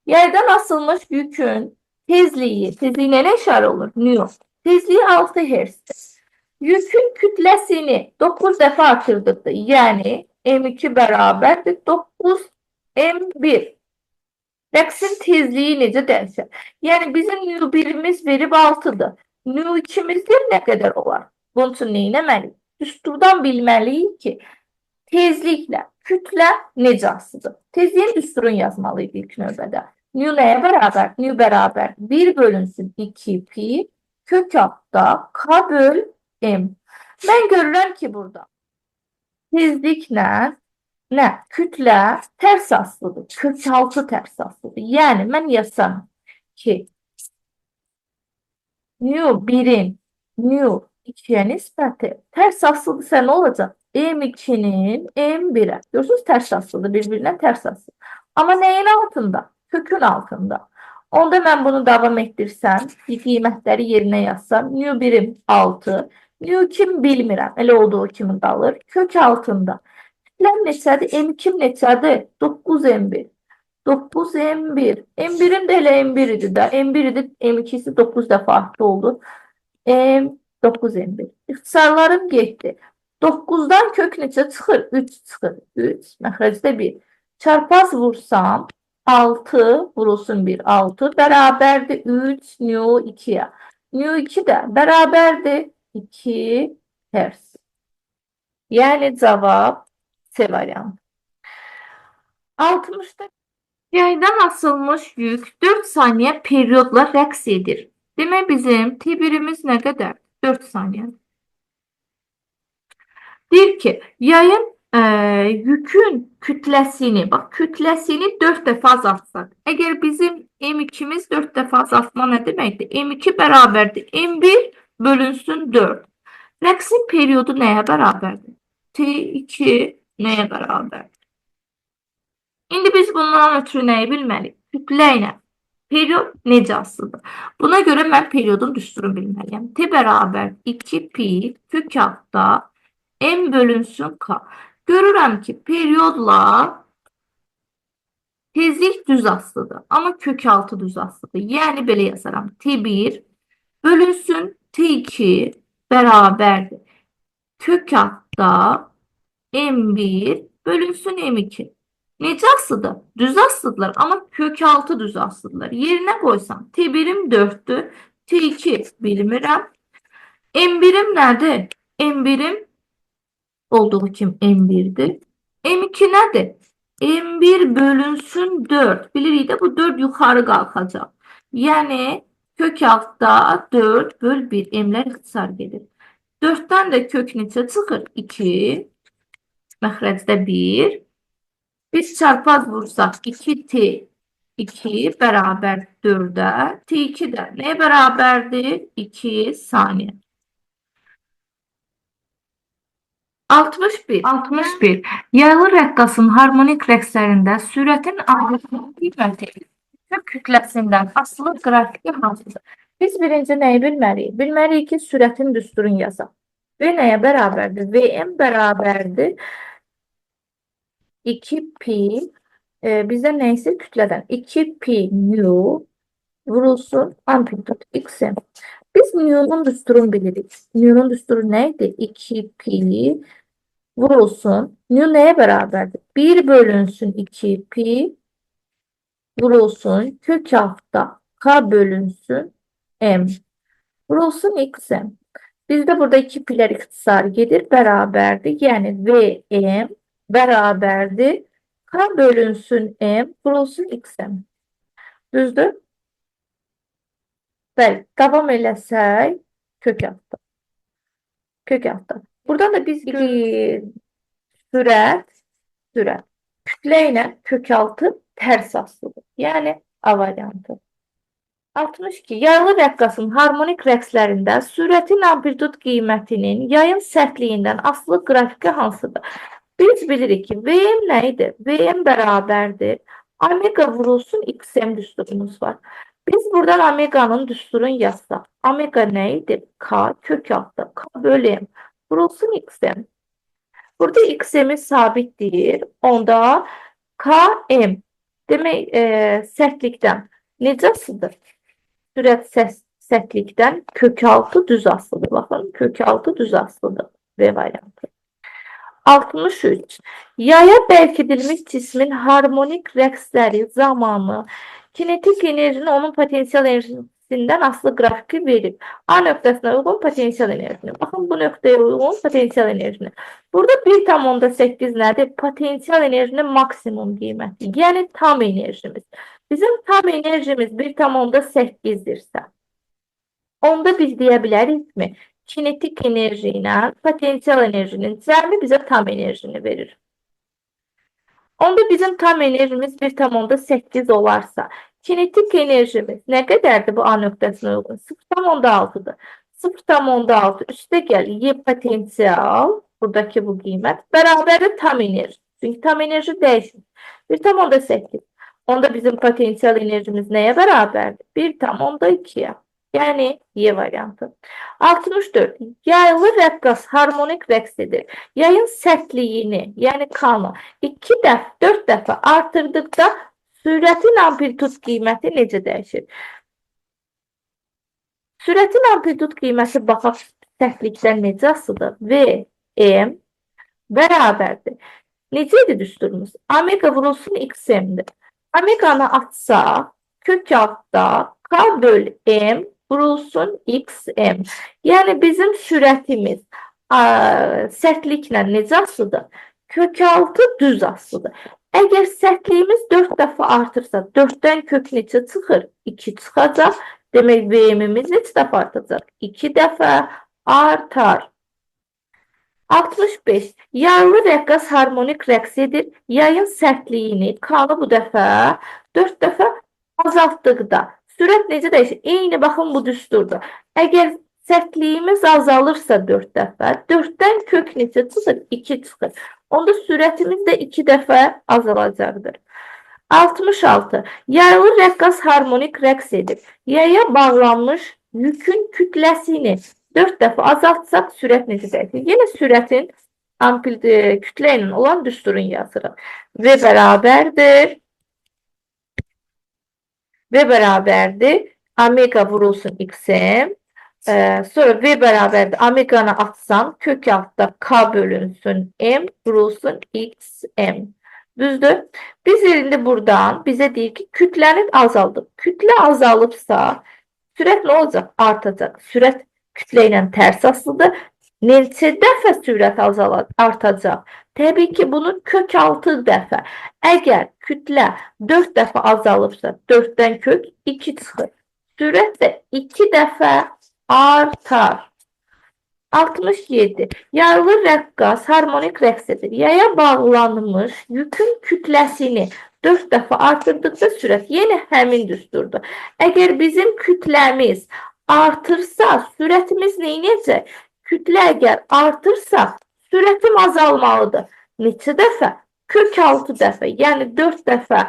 Yaydan asılmış yükün tezliyi, tezliyi nə işarə olur? Nü. Tezliyi 6 Hz. Yükün kütləsini 9 dəfə artırdıqdır. Yəni M2 bərabərdir 9 M1. Rəqsin tezliyi necə dəyişər? Yəni bizim nü1-imiz verib 6-dır. Nü2-mizdir nə qədər olar? Bunun üçün nə etməliyik? Düsturdan bilməliyik ki, tezliklə kütlə necə asılıdır? Tezliyin düsturunu yazmalıyıq ilk növbədə. Nü nəyə bərabər? Nü bərabər 1 bölünsün 2 pi kök altda K böl M. Mən görürəm ki, burada tezliklə nə? Kütlə tərs asılıdır. Kök altı tərs asılıdır. Yəni mən yazsam ki, nü1-in nü2-yə nisbəti tərs asılıdırsa nə olacaq? M2-nin M1-ə. Görürsünüz, tərs asılıdır. Bir-birindən tərs asılıdır. Amma nəyin altında? Kökün altında. Onda mən bunu davam etdirsəm, qiymətləri yerinə yazsam, nü1-im 6, nü2-m bilmirəm, elə olduğu kimi qalır. Kök altında. Kütləm neçədir? M2-m neçədir? 9 M1. 9 M1. M1-im də elə M1 idi də. M1 idi, M2-si 9 dəfə artdı oldu. M 9 M1. İxtisarlarım getdi. 9-dan kök neçə çıxır? 3 çıxır. 3, məxrəcdə 1. Çarpaz vursam 6 vurulsun 1, 6 bərabərdir 3 nü2-yə. Nü2 də bərabərdir 2 Hz. Yəni cavab C variantı. 60-da yaydan asılmış yük 4 saniyə periodla rəqs edir. Demək bizim T1-imiz nə qədər? 4 saniyə. Deyir ki, yayın yükün kütləsini, bax kütləsini 4 dəfə azaltsaq. Əgər bizim M2-miz 4 dəfə azaltma nə deməkdir? M2 bərabərdir M1 bölünsün 4. Rəqsin periodu nəyə bərabərdir? T2 nəyə bərabərdir? İndi biz bundan ötürü nəyi bilməliyik? Kütlə ilə period necə asılıdır? Buna görə mən periodun düsturunu bilməliyəm. T bərabər 2 pi kök altda M bölünsün K. Görürəm ki, periodla tezlik düz asılıdır. Amma kök altı düz asılıdır. Yəni belə yazaram. T1 bölünsün T2 bərabərdir. Kök altda M1 bölünsün M2. Necə asılıdır? Düz asılıdırlar, amma kök altı düz asılıdırlar. Yerinə qoysam T1-im 4-dür. T2 bilmirəm. M1-im nədir? M1-im olduğu kimi M1-dir. M2 nədir? M1 bölünsün 4. Bilirik də bu 4 yuxarı qalxacaq. Yəni kök altda 4 böl 1. M-lər ixtisar gedir. 4-dən də kök neçə çıxır? 2. Məxrəcdə 1. Biz çarpaz vursaq 2T 2 bərabər 4-ə. T2 də nəyə bərabərdir? 2 saniyə. 61. 61. Yaylı rəqqasın harmonik rəqslərində sürətin amplitudu qiyməti kök kütləsindən asılı qrafiki hansıdır? Biz birinci nəyi bilməliyik? Bilməliyik ki, sürətin düsturunu yazaq. V nəyə bərabərdir? VM bərabərdir 2 pi bizdən nə istəyir? Kütlədən. 2 pi nu vurulsun amplitud xm. Biz nü'nun düsturunu bilirik. Nü'nun düsturu nə idi? 2 pi vurulsun. Nü nəyə bərabərdir? 1 bölünsün 2 pi vurulsun kök altda k bölünsün m vurulsun xm. Bizdə burada 2 pilər ixtisar gedir, bərabərdir. Yəni VM bərabərdir. K bölünsün M vurulsun XM. Düzdür? Bəli, davam eləsək kök altda. Kök altda. Buradan da biz sürət, kütlə ilə kök altı tərs asılıdır. Yəni A variantı. 62. Yaylı rəqqasın harmonik rəqslərində sürətin amplitud qiymətinin yayın sərtliyindən asılı qrafiki hansıdır? Biz bilirik ki, VM nə idi? VM bərabərdir. Omega vurulsun XM düsturumuz var. Biz buradan omeqanın düsturunu yazsaq. Omega nə idi? K kök altda. K bölü M. Vurulsun XM. Burada XM-i sabit deyir. Onda KM demək sərtlikdən necə asılıdır? Sürət sərtlikdən kök altı düz asılıdır. Baxın, kök altı düz asılıdır. B variantı. 63. Yaya bərkidilmiş cismin harmonik rəqsləri zamanı kinetik enerjinin onun potensial enerjisindən asılı qrafiki verib. A nöqtəsinə uyğun potensial enerjini. Baxın, bu nöqtəyə uyğun potensial enerjini. Burada 1,8 nədir? Potensial enerjinin maksimum qiyməti. Yəni tam enerjimiz. Bizim tam enerjimiz 1,8-dirsə, onda biz deyə bilərikmi? Kinetik enerji ilə potensial enerjinin cəmi bizə tam enerjini verir. Onda bizim tam enerjimiz 1,8 olarsa, kinetik enerjimiz nə qədərdir bu A nöqtəsinə uyğun? 0,6-dır. 0,6 üstə gəl Y potensial, buradakı bu qiymət, bərabərdir tam enerji. Çünki tam enerji dəyişmir. 1,8. Onda bizim potensial enerjimiz nəyə bərabərdir? 1,2-yə. Yəni Y variantı. 64. Yaylı rəqqas harmonik rəqs edir. Yayın sərtliyini, yəni K-nı 2 dəfə, 4 dəfə artırdıqda sürətin amplitud qiyməti necə dəyişir? Sürətin amplitud qiyməti baxaq sərtlikdən necə asılıdır? V, M bərabərdir. Necə idi düsturumuz? Omega vurulsun XM-dir. Omeganı atsaq, kök altda K böl M vurulsun XM. Yəni bizim sürətimiz sərtliklə necə asılıdır? Kök altı düz asılıdır. Əgər sərtliyimiz 4 dəfə artırsa, 4-dən kök neçə çıxır? 2 çıxacaq. Demək, VM-imiz neçə dəfə artacaq? 2 dəfə artar. 65. Yaylı rəqqas harmonik rəqs edir. Yayın sərtliyini, K-nı bu dəfə 4 dəfə azaltdıqda sürət necə dəyişir? Eyni baxın bu düsturdur. Əgər sərtliyimiz azalırsa 4 dəfə, 4-dən kök neçə çıxır? 2 çıxır. Onda sürətimiz də 2 dəfə azalacaqdır. 66. Yaylı rəqqas harmonik rəqs edir. Yaya bağlanmış yükün kütləsini 4 dəfə azaltsaq sürət necə dəyişir? Yenə sürətin kütlə ilə olan düsturunu yazırıq. V bərabərdir. V bərabərdir. Omega vurulsun XM. Sonra V bərabərdir. Omeganı atsam kök altda K bölünsün M vurulsun XM. Düzdür? Biz indi buradan bizə deyir ki, kütləni azaldıb. Kütlə azalıbsa, sürət nə olacaq? Artacaq. Sürət kütlə ilə tərs asılıdır. Neçə dəfə sürət artacaq? Təbii ki, bunun kök 6 dəfə. Əgər kütlə 4 dəfə azalıbsa, 4-dən kök 2 çıxır. Sürət də 2 dəfə artar. 67. Yaylı rəqqas harmonik rəqs edir. Yaya bağlanmış yükün kütləsini 4 dəfə artırdıqda sürət yenə həmin düsturdur. Əgər bizim kütləmiz artırsa, sürətimiz nə edəcək? Kütlə əgər artırsa, sürətim azalmalıdır. Neçə dəfə? Kök 6 dəfə. Yəni 4 dəfə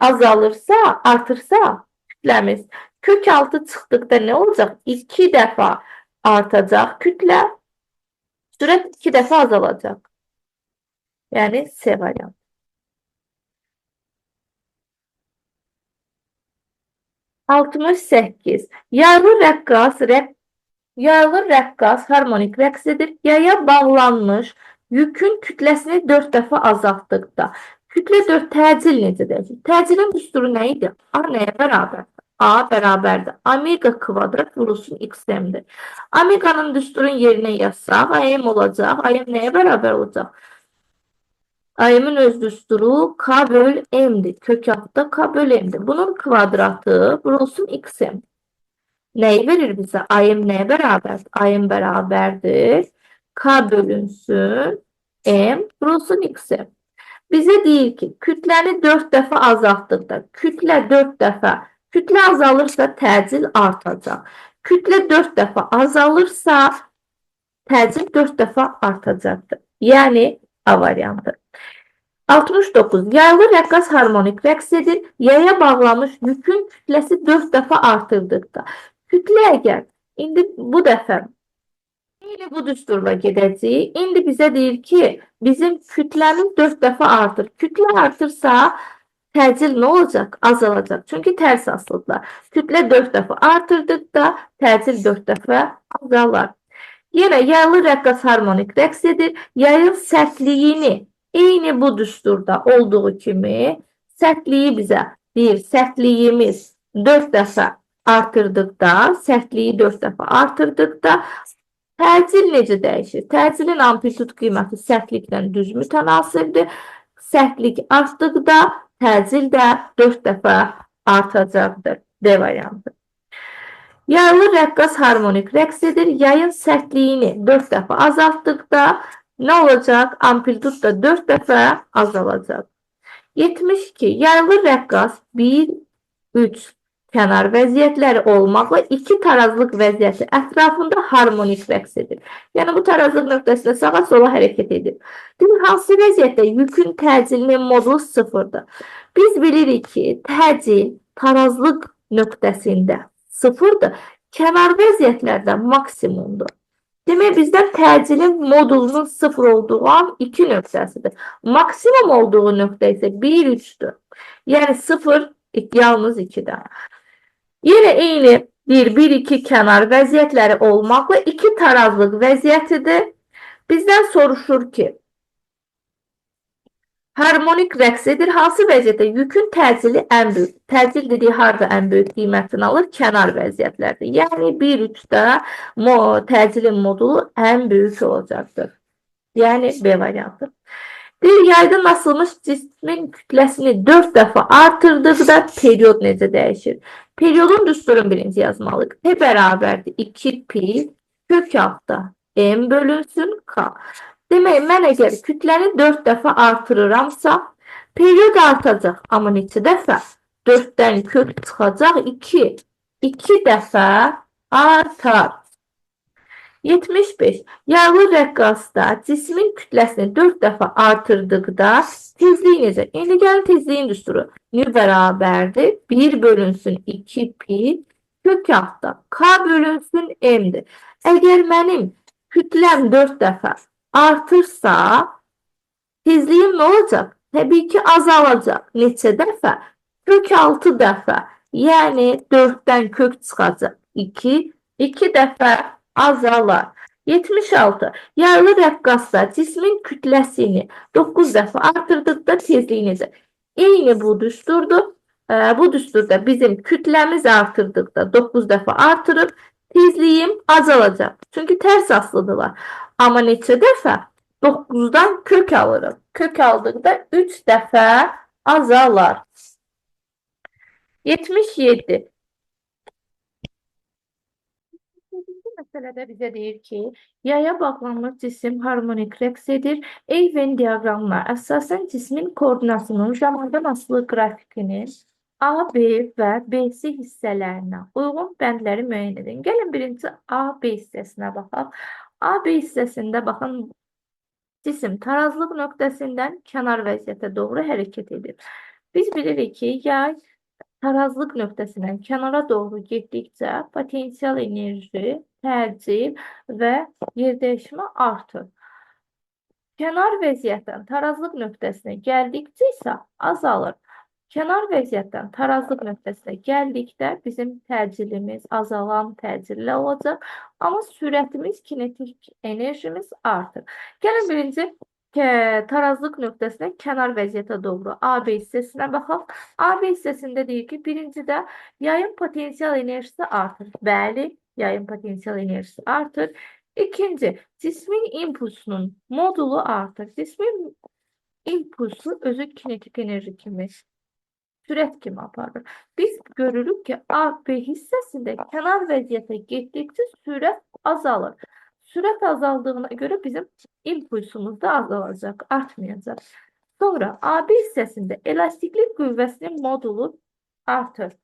azalırsa, artırsa kütləmiz kök 6 çıxdıqda nə olacaq? 2 dəfə artacaq kütlə, sürət 2 dəfə azalacaq. Yəni C variantı. 68. Yaylı rəqqas harmonik rəqs edir. Yaya bağlanmış yükün kütləsini 4 dəfə azaltdıqda kütlə 4 təcil necə dəyişir? Təcilin düsturu nə idi? A nəyə bərabərdir? A bərabərdir. Omega kvadrat vurulsun XM-dir. Omeganın düsturun yerinə yazsaq, AM olacaq. AM nəyə bərabər olacaq? AM-in öz düsturu K böl M-dir. Kök altda K böl M-dir. Bunun kvadratı vurulsun XM. Nəyi verir bizə? AM nəyə bərabərdir? AM bərabərdir. K bölünsün M vurulsun XM. Bizə deyir ki, kütləni 4 dəfə azaltdıqda, kütlə 4 dəfə, kütlə azalırsa təcil artacaq. Kütlə 4 dəfə azalırsa, təcil 4 dəfə artacaqdır. Yəni A variantı. 69. Yaylı rəqqas harmonik rəqs edir. Yaya bağlanmış yükün kütləsi 4 dəfə artırdıqda. Kütlə əgər indi bu dəfə eyni bu düsturla gedəcəyik. İndi bizə deyir ki, bizim kütləmiz 4 dəfə artır. Kütlə artırsa təcil nə olacaq? Azalacaq. Çünki tərs asılıdırlar. Kütlə 4 dəfə artırdıqda təcil 4 dəfə azalar. Yenə yaylı rəqqas harmonik rəqs edir. Yayın sərtliyini eyni bu düsturda olduğu kimi sərtliyi bizə deyir. Sərtliyimiz 4 dəfə artırdıqda, sərtliyi 4 dəfə artırdıqda təcil necə dəyişir? Təcilin amplitud qiyməti sərtliklə düz mütənasibdir. Sərtlik artdıqda təcil də 4 dəfə artacaqdır. D variantı. Yaylı rəqqas harmonik rəqs edir. Yayın sərtliyini 4 dəfə azaltdıqda nə olacaq? Amplitud da 4 dəfə azalacaq. 72. Yaylı rəqqas 1, 3 kənar vəziyyətləri olmaqla 2 tarazlıq vəziyyəti ətrafında harmonik rəqs edir. Yəni bu tarazlıq nöqtəsində sağa sola hərəkət edir. Deyir, hansı vəziyyətdə yükün təcilinin modulu 0-dır? Biz bilirik ki, təcil tarazlıq nöqtəsində 0-dır. Kənar vəziyyətlərdə maksimumdur. Demək, bizdən təcilin modulunun 0 olduğu an 2 nöqtəsidir. Maksimum olduğu nöqtə isə 1, 3-dür. Yəni 0 yalnız 2-də. Yenə eyni 1, 1, 2 kənar vəziyyətləri olmaqla 2 tarazlıq vəziyyətidir. Bizdən soruşur ki, harmonik rəqs edir. Hansı vəziyyətdə yükün təcili ən böyük? Təcil dediyi harda ən böyük qiymətini alır? Kənar vəziyyətlərdə. Yəni 1, 3-də təcilin modulu ən böyük olacaqdır. Yəni B variantı. Deyir, yaydan asılmış cismin kütləsini 4 dəfə artırdıqda period necə dəyişir? Periodun düsturunu birinci yazmalıyıq. P bərabərdir 2 pi kök altda M bölünsün K. Demək, mən əgər kütləni 4 dəfə artırıramsa, period artacaq. Amma neçə dəfə? 4-dən kök çıxacaq 2. 2 dəfə artar. 75. Yaylı rəqqasda cismin kütləsini 4 dəfə artırdıqda tezlik necə? İndi gəlin tezliyin düsturu. Nü bərabərdir 1 bölünsün 2 pi kök altda K bölünsün M-dir. Əgər mənim kütləm 4 dəfə artırsa, tezliyim nə olacaq? Təbii ki, azalacaq. Neçə dəfə? Kök 6 dəfə. Yəni 4-dən kök çıxacaq. 2, 2 dəfə azalar. 76. Yaylı rəqqasda cismin kütləsini 9 dəfə artırdıqda tezliyi necə? Eyni bu düsturdur. Bu düsturda bizim kütləmiz artırdıqda 9 dəfə artırıb tezliyim azalacaq. Çünki tərs asılıdırlar. Amma neçə dəfə? 9-dan kök alırıq. Kök aldıqda 3 dəfə azalar. 77. Məsələdə bizə deyir ki, yaya bağlanmış cisim harmonik rəqs edir. Eyven diaqramına əsasən cismin koordinatının zamandan asılı qrafikinin A, B və BC hissələrinə uyğun bəndləri müəyyən edin. Gəlin birinci A, B hissəsinə baxaq. A, B hissəsində baxın, cisim tarazlıq nöqtəsindən kənar vəziyyətə doğru hərəkət edir. Biz bilirik ki, yay tarazlıq nöqtəsindən kənara doğru getdikcə potensial enerji, təcil və yerdəyişmə artır. Kənar vəziyyətdən tarazlıq nöqtəsinə gəldikcə isə azalır. Kənar vəziyyətdən tarazlıq nöqtəsinə gəldikdə bizim təcilimiz azalan təcillə olacaq. Amma sürətimiz, kinetik enerjimiz artır. Gəlin birinci tarazlıq nöqtəsindən kənar vəziyyətə doğru AB hissəsinə baxaq. AB hissəsində deyir ki, birincidə yayın potensial enerjisi artır. Bəli, yayın potensial enerjisi artır. İkinci, cismin impulsunun modulu artır. Cismin impulsu özü kinetik enerji kimi, sürət kimi aparır. Biz görürük ki, A, B hissəsində kənar vəziyyətə getdikcə sürət azalır. Sürət azaldığına görə bizim impulsumuz da azalacaq, artmayacaq. Sonra AB hissəsində elastiklik qüvvəsinin modulu artır.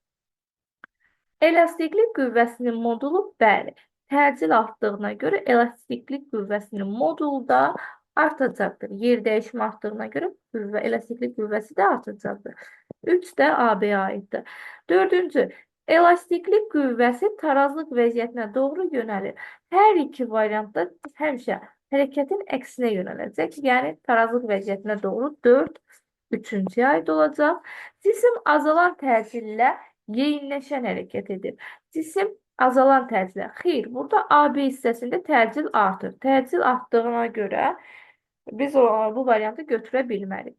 Elastiklik qüvvəsinin modulu bəli, təcil artdığına görə elastiklik qüvvəsinin modulu da Artacaqdır. Yer dəyişimi artdığına görə qüvvə, elastiklik qüvvəsi də artacaqdır. 3 də AB-yə aiddir. Dördüncü, elastiklik qüvvəsi tarazlıq vəziyyətinə doğru yönəlir. Hər iki variantda həmişə hərəkətin əksinə yönələcək. Yəni, tarazlıq vəziyyətinə doğru 4, 3-cüyə aid olacaq. Cisim azalan təcillə yeyinləşən hərəkət edir. Cisim azalan təcillə. Xeyr, burada AB hissəsində təcil artır. Təcil artdığına görə biz bu variantı götürə bilmərik.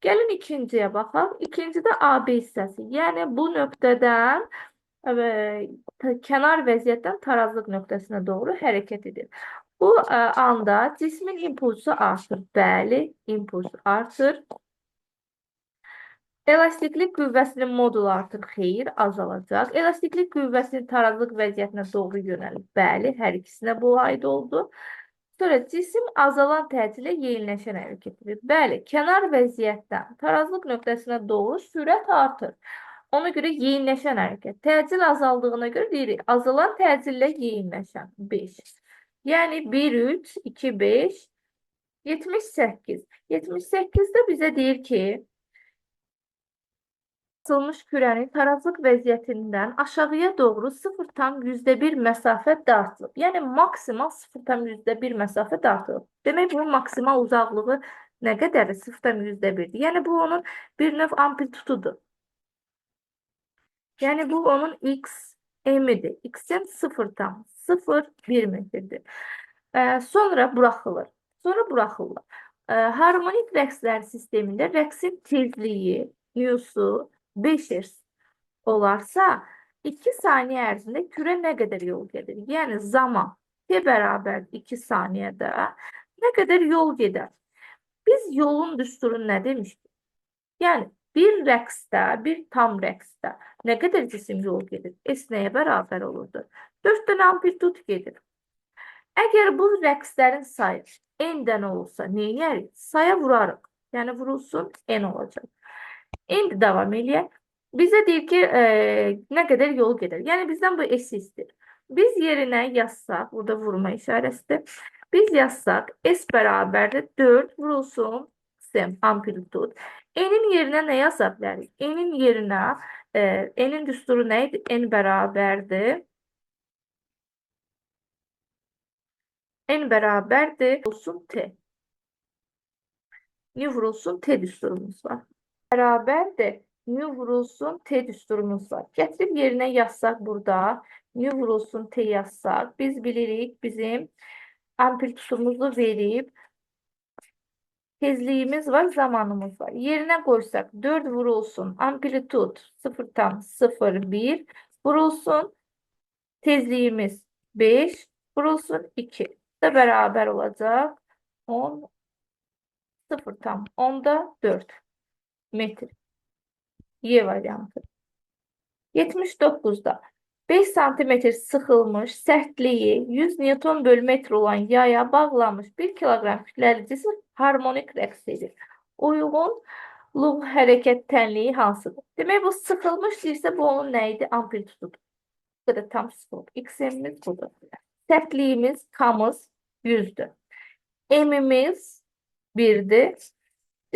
Gəlin ikinciyə baxaq. İkincidə AB hissəsi. Yəni, bu nöqtədən kənar vəziyyətdən tarazlıq nöqtəsinə doğru hərəkət edir. Bu anda cismin impulsu artır. Bəli, impuls artır. Elastiklik qüvvəsinin modulu artır. Xeyr, azalacaq. Elastiklik qüvvəsinin tarazlıq vəziyyətinə doğru yönəlir. Bəli, hər ikisinə bu aid oldu. Sonra cisim azalan təcillə yeyinləşən hərəkət edir. Bəli, kənar vəziyyətdən tarazlıq nöqtəsinə doğru sürət artır. Ona görə yeyinləşən hərəkət. Təcil azaldığına görə deyirik, azalan təcillə yeyinləşən 5. Yəni 1, 3, 2, 5, 78. 78-də bizə deyir ki, asılmış kürənin tarazlıq vəziyyətindən aşağıya doğru 0,1 məsafə dartılıb. Yəni, maksimal 0,1 məsafə dartılıb. Demək, bunun maksimal uzaqlığı nə qədərdir? 0,1-dir. Yəni, bu onun bir növ amplitududur. Yəni, bu onun x m-dir. X-in 0,01 metrdir. Sonra buraxılır. Sonra buraxılır. Harmonik rəqslər sistemində rəqsin tezliyi, nüsu 5 Hz olarsa, 2 saniyə ərzində kürə nə qədər yol gedir? Yəni, zaman T bərabər 2 saniyədə nə qədər yol gedər? Biz yolun düsturunu nə demişdik? Yəni, bir rəqsdə, bir tam rəqsdə nə qədər cisim yol gedir? S nəyə bərabər olurdu? 4 dənə amplitud gedir. Əgər bu rəqslərin sayı n-dən olursa, nə edərik? Saya vurarıq. Yəni, vurulsun, n olacaq. İndi davam eləyək. Bizə deyir ki, nə qədər yol gedər. Yəni, bizdən bu S istəyir. Biz yerinə yazsaq, burada vurma işarəsidir. Biz yazsaq, S bərabərdir 4 vurulsun S amplitud. N-in yerinə nə yaza bilərik? N-in yerinə, N-in düsturu nə idi? N bərabərdir. N bərabərdir. Vurulsun T. N vurulsun T düsturumuz var. Bərabərdir. N vurulsun T düsturumuz var. Gətirib yerinə yazsaq burada, N vurulsun T yazsaq, biz bilirik bizim amplitudumuzu verib, tezliyimiz var, zamanımız var. Yerinə qoysaq 4 vurulsun, amplitud 0,01 vurulsun, tezliyimiz 5 vurulsun 2 da bərabər olacaq 10, 0,4 metr. Y variantı. 79'da 5 santimetr sıxılmış, sərtliyi 100 Newton bölü metr olan yaya bağlanmış 1 kiloqram kütləli cisim harmonik rəqs edir. Uyğunluq hərəkət tənliyi hansıdır? Demək, bu sıxılmış deyirsə, bu onun nə idi? Amplitududur. Bu qədər tam sıxılıb. X-imiz budur. Sərtliyimiz, K-mız 100'dür. M'imiz 1'dir.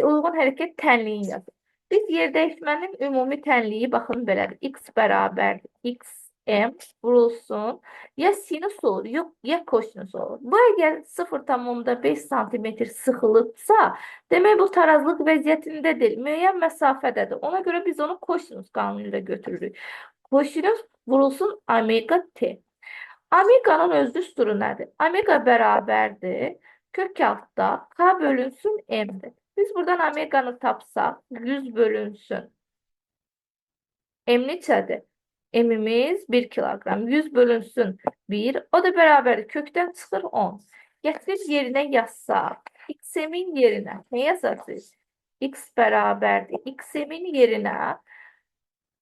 Uyğun hərəkət tənliyini yazır. Biz yer dəyişmənin ümumi tənliyi baxın belədir. X bərabərdir. X, M vurulsun. Ya sinus olur, yox, ya kosinus olur. Bu əgər 0,5 santimetr sıxılıbsa, demək bu tarazlıq vəziyyətində deyil, müəyyən məsafədədir. Ona görə biz onu kosinus qanunu ilə götürürük. Kosinus vurulsun omega T. Omeganın öz düsturu nədir? Omega bərabərdir. Kök altda K bölünsün M'dir. Biz buradan omeganı tapsaq, 100 bölünsün. M neçədir? M'imiz 1 kiloqram. 100 bölünsün 1. O da bərabərdir. Kökdən çıxır 10. Gətirib yerinə yazsaq, X-min yerinə nə yazacağıq? X bərabərdir. X-min yerinə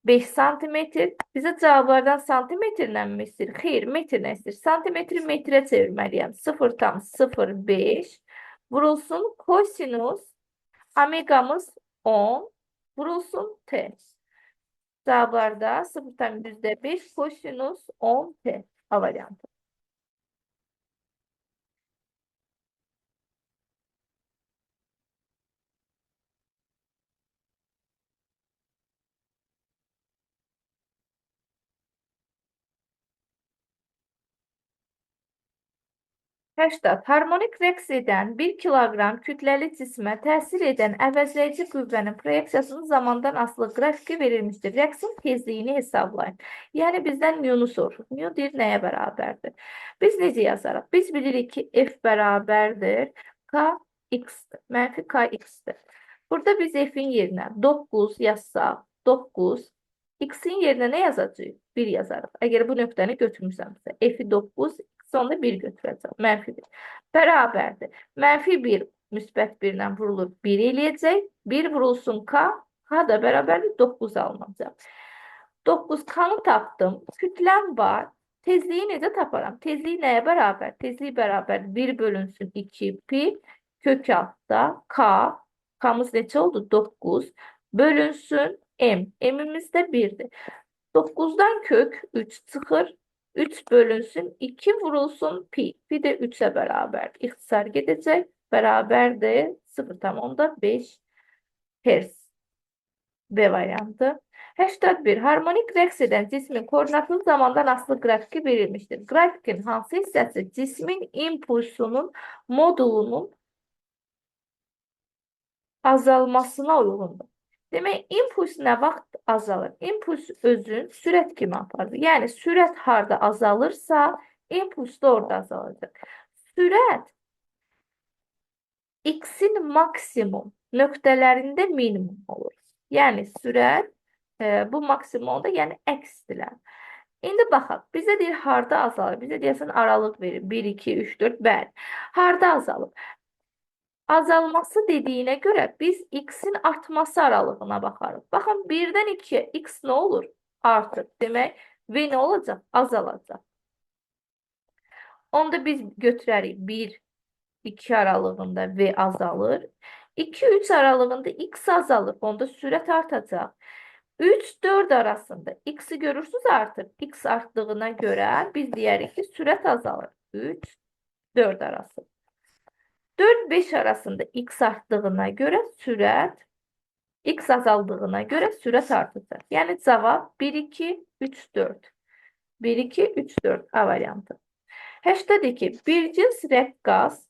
5 santimetr. Bizə cavablardan santimetrlə mi istəyir? Xeyr, metrlə istəyir. Santimetri metrə çevirməliyəm. 0,05 vurulsun kosinus omegamız 10 vurulsun T. Cavablarda 0,5 kosinus 10 T. A variantı. 80. Harmonik rəqs edən 1 kiloqram kütləli cismə təsir edən əvəzləyici qüvvənin proyeksiyasının zamandan asılı qrafiki verilmişdir. Rəqsin tezliyini hesablayın. Yəni bizdən mu-nu soruşur. Mu deyir nəyə bərabərdir? Biz necə yazarıq? Biz bilirik ki, F bərabərdir K x-dir. Mənfi K x-dir. Burada biz F-in yerinə 9 yazsaq, 9, x-in yerinə nə yazacağıq? 1 yazarıq. Əgər bu nöqtəni götürmürsəmsə, F-i 9, sonda 1 götürəcəm. Mənfi 1. Bərabərdir. Mənfi 1 müsbət 1 ilə vurulur 1 eləyəcək. 1 vurulsun K. K da bərabərdir 9 alınacaq. 9 K-nı tapdım. Kütləm var. Tezliyi necə taparam? Tezlik nəyə bərabər? Tezlik bərabər 1 bölünsün 2 pi kök altda K. K-mız neçə oldu? 9 bölünsün M. M'imiz də 1-dir. 9-dan kök 3 çıxır. 3 bölünsün 2 vurulsun pi. Pi də 3'e bərabərdir. İxtisar gedəcək. Bərabərdir 0,5 Hz. B variantı. 81. Harmonik rəqs edən cismin koordinatlı zamandan asılı qrafiki verilmişdir. Qrafikin hansı hissəsi cismin impulsunun modulunun azalmasına uyğundur? Demək, impuls nə vaxt azalır? İmpuls özün sürət kimi aparır. Yəni, sürət harda azalırsa, impuls da orada azalacaq. Sürət x-in maksimum nöqtələrində minimum olur. Yəni, sürət bu maksimumda, yəni əksdirlər. İndi baxaq, bizə deyir harda azalır? Bizə deyəsən aralıq verir. 1, 2, 3, 4, bəli. Harda azalır? Azalması dediyinə görə biz x-in artması aralığına baxarıq. Baxın, 1-dən 2-yə x nə olur? Artır. Demək, v nə olacaq? Azalacaq. Onda biz götürərik 1, 2 aralığında v azalır. 2, 3 aralığında x azalır. Onda sürət artacaq. 3, 4 arasında x-i görürsünüz artır. X artdığına görə biz deyərik ki, sürət azalır. 3, 4 arası. 4-5 arasında x artdığına görə sürət, x azaldığına görə sürət artacaq. Yəni cavab 1, 2, 3, 4. 1, 2, 3, 4 A variantı. 82. Bir cins rəqqas,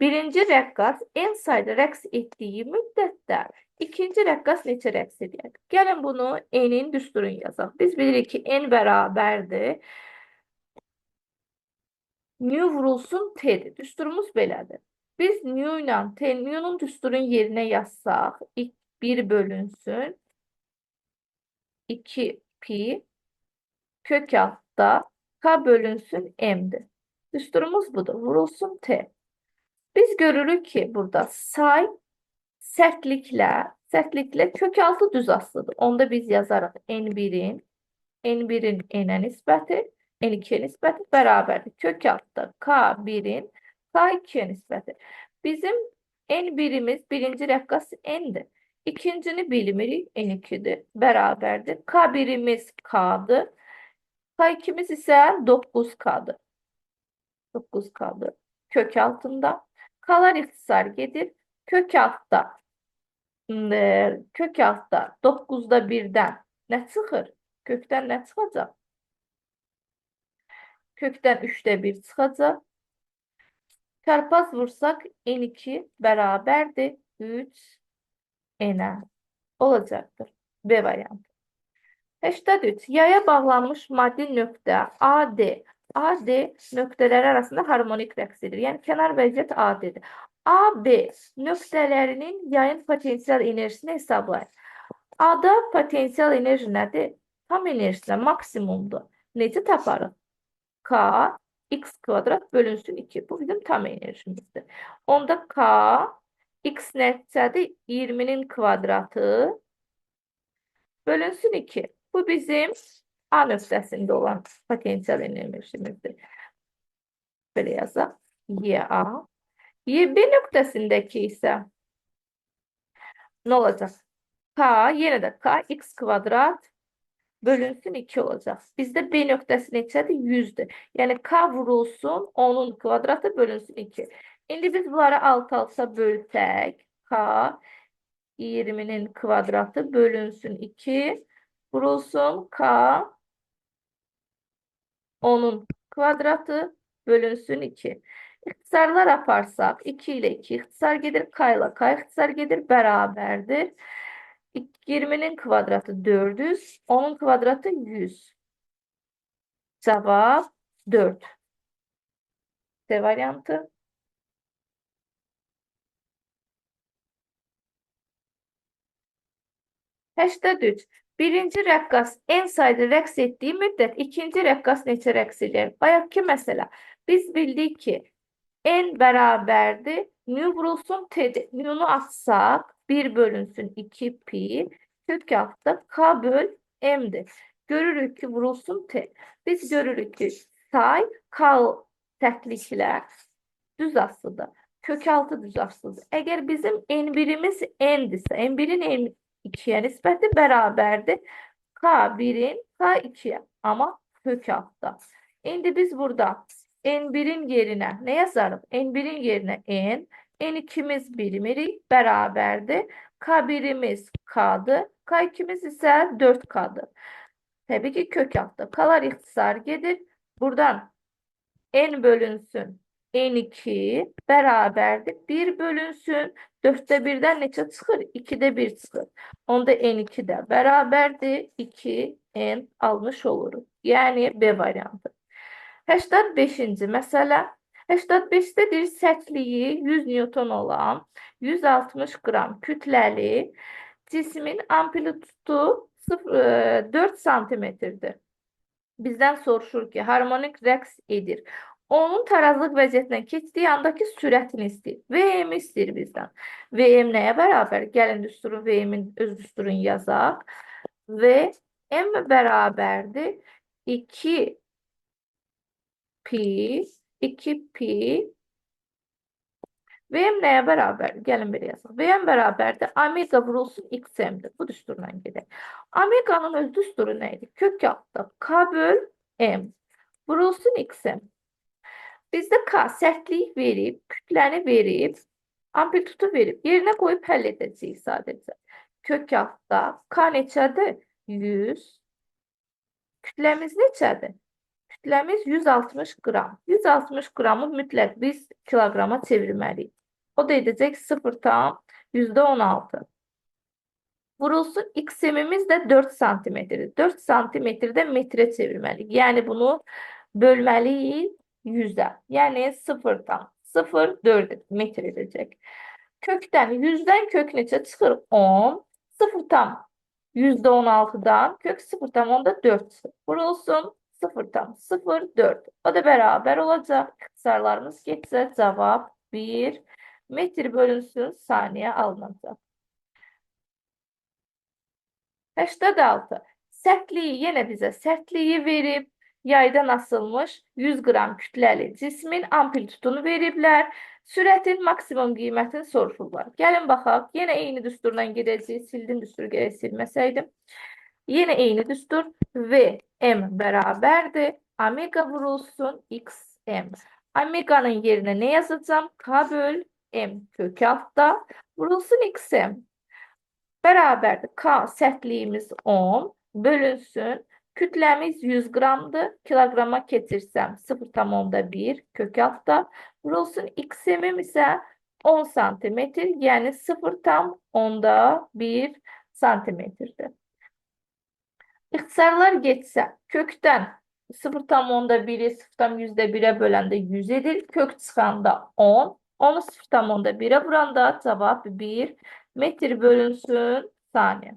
birinci rəqqas n sayda rəqs etdiyi müddətdə ikinci rəqqas neçə rəqs edər? Gəlin bunu n-in düsturunu yazaq. Biz bilirik ki, n bərabərdir. Nü vurulsun t-dir. Düsturumuz belədir. Biz nü ilə t, nü'nun düsturun yerinə yazsaq, 1 bölünsün 2 pi kök altda k bölünsün m'dir. Düsturumuz budur. Vurulsun t. Biz görürük ki, burada say sərtliklə kök altı düz asılıdır. Onda biz yazarıq n1-in n-ə nisbəti, n2-yə nisbəti bərabərdir. Kök altda k1-in K2'ye nisbəti. Bizim N1'imiz birinci rəqqas N'dir. İkincini bilmirik, N2'dir. Bərabərdir. K1'imiz K'dır. K2'miz isə 9K'dır. 9K'dır. Kök altında. K'lar ixtisar gedir. Kök altda 9'da 1'dən nə çıxır? Kökdən nə çıxacaq? Kökdən 3'də 1 çıxacaq. Çarpaz vursaq N2 bərabərdir 3 N-ə olacaqdır. B variantı. 83. Yaya bağlanmış maddi nöqtə AD. AD nöqtələri arasında harmonik rəqs edir. Yəni kənar vəziyyət AD-dir. AB nöqtələrinin yayın potensial enerjisini hesablayın. A-da potensial enerji nədir? Tam enerjisinə maksimumdur. Necə taparıq? K x kvadrat bölünsün 2. Bu bizim tam enerjimizdir. Onda K x neçədir? 20'nin kvadratı bölünsün 2. Bu bizim A nöqtəsində olan potensial enerjimizdir. Belə yazaq. YA. YB nöqtəsindəki isə nə olacaq? K, yenə də K x kvadrat bölünsün 2 olacaq. Bizdə B nöqtəsi neçədir? 100'dür. Yəni K vurulsun 10'un kvadratı bölünsün 2. İndi biz bunları alt alta bölsək, K 20'nin kvadratı bölünsün 2 vurulsun K 10'un kvadratı bölünsün 2. İxtisarlar aparsaq 2 ilə 2 ixtisar gedir, K ilə K ixtisar gedir, bərabərdir. 20-nin kvadratı 400, 10-un kvadratı 100. Cavab 4. C variantı. 83. Birinci rəqqas n sayda rəqs etdiyi müddət ikinci rəqqas neçə rəqs edir? Bayaqki məsələ. Biz bildik ki, n bərabərdir. Nü vurulsun t-dir. Nü'nu atsaq 1 bölünsün 2 pi kök altda k böl m'dir. Görürük ki, vurulsun t. Biz görürük ki, say k sərtliklə düz asılıdır. Kök altı düz asılıdır. Əgər bizim n1'imiz n'dirsə, n1'in n2'ye nisbəti bərabərdir. K1'in K2'ye, amma kök altda. İndi biz burada N1'in yerinə nə yazarıq? N1'in yerinə N, N2'miz bilmirik, bərabərdir. K1'imiz K'dır, K2'miz isə 4K'dır. Təbii ki, kök altda. K'lar ixtisar gedir. Buradan N bölünsün N2 bərabərdir. 1 bölünsün 4'te 1'den neçə çıxır? 2'de 1 çıxır. Onda N2 də bərabərdir. 2N almış oluruq. Yəni B variantı. 85-ci məsələ. 85-də deyir, sərtliyi 100 Newton olan 160 qram kütləli cismin amplitudu 4 santimetrdir. Bizdən soruşur ki, harmonik rəqs edir. Onun tarazlıq vəziyyətindən keçdiyi andakı sürətini istəyir. VM istəyir bizdən. VM nəyə bərabər? Gəlin düsturun VM-in öz düsturunu yazaq. VM bərabərdir 2 pi 2 pi VM nəyə bərabər? Gəlin belə yazaq. VM bərabərdir omega vurulsun XM-dir. Bu düsturla gedək. Omeganın öz düsturu nə idi? Kök altda K böl M vurulsun XM. Bizdə K sərtlik verib, kütləni verib, amplitudu verib, yerinə qoyub həll edəcəyik sadəcə. Kök altda K neçədir? 100. Kütləmiz neçədir? Kütləmiz 160 qram. 160 qramı mütləq biz kiloqrama çevirməliyik. O da edəcək 0,16. Vurulsun XM'imiz də 4 santimetrdir. 4 santimetrdə metrə çevirməliyik. Yəni bunu bölməliyik 100'e. Yəni 0,04 metr edəcək. Kökdən 100'dən kök neçə çıxır? 10. 0,16'dan kök 0,4 çıxır. Vurulsun 0,04. O da bərabər olacaq. İxtisarlarımız getsə cavab 1 metr bölünsün saniyə alınacaq. 86. Sərtliyi yenə bizə sərtliyi verib. Yaydan asılmış 100 qram kütləli cismin amplitudunu veriblər. Sürətin maksimum qiymətini soruşurlar. Gəlin baxaq. Yenə eyni düsturla gedəcəyik. Sildim düsturu, gərək silməsəydim. Yenə eyni düstur. V M bərabərdir. Omega vurulsun XM. Omega'nın yerinə nə yazacağam? K böl M kök altda vurulsun XM. Bərabərdir. K sərtliyimiz 10 bölünsün. Kütləmiz 100 qramdır. Kiloqrama keçirsəm 0,1 kök altda vurulsun. XM-im isə 10 santimetr, yəni 0,1 santimetrdir. İxtisarlar getsə kökdən 0,1-i 0,1'e böləndə 100 edir. Kök çıxanda 10. Onu 0,1'e vuranda cavab 1 metr bölünsün saniyə.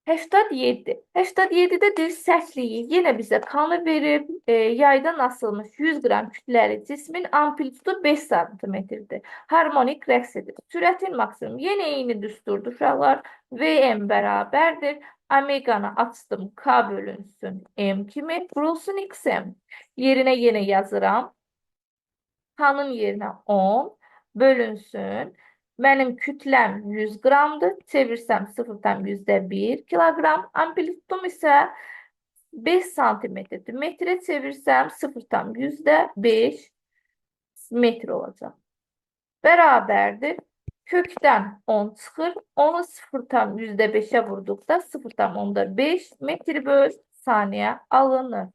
87. 87'də deyir sərtliyi yenə bizə kanı verib, yaydan asılmış 100 qram kütləli cismin amplitudu 5 santimetrdir. Harmonik rəqs edir. Sürətin maksimum yenə eyni düsturdur uşaqlar. VM bərabərdir. Omeganı açdım K bölünsün M kimi. Vurulsun XM. Yerinə yenə yazıram. K'nın yerinə 10 bölünsün. Mənim kütləm 100 qramdır. Çevirsəm 0,1 kiloqram. Amplitudum isə 5 santimetrdir. Metrə çevirsəm 0,5 metr olacaq. Bərabərdir. Kökdən 10 çıxır. Onu 0,5'e vurduqda 0,5 metr böl saniyə alınır.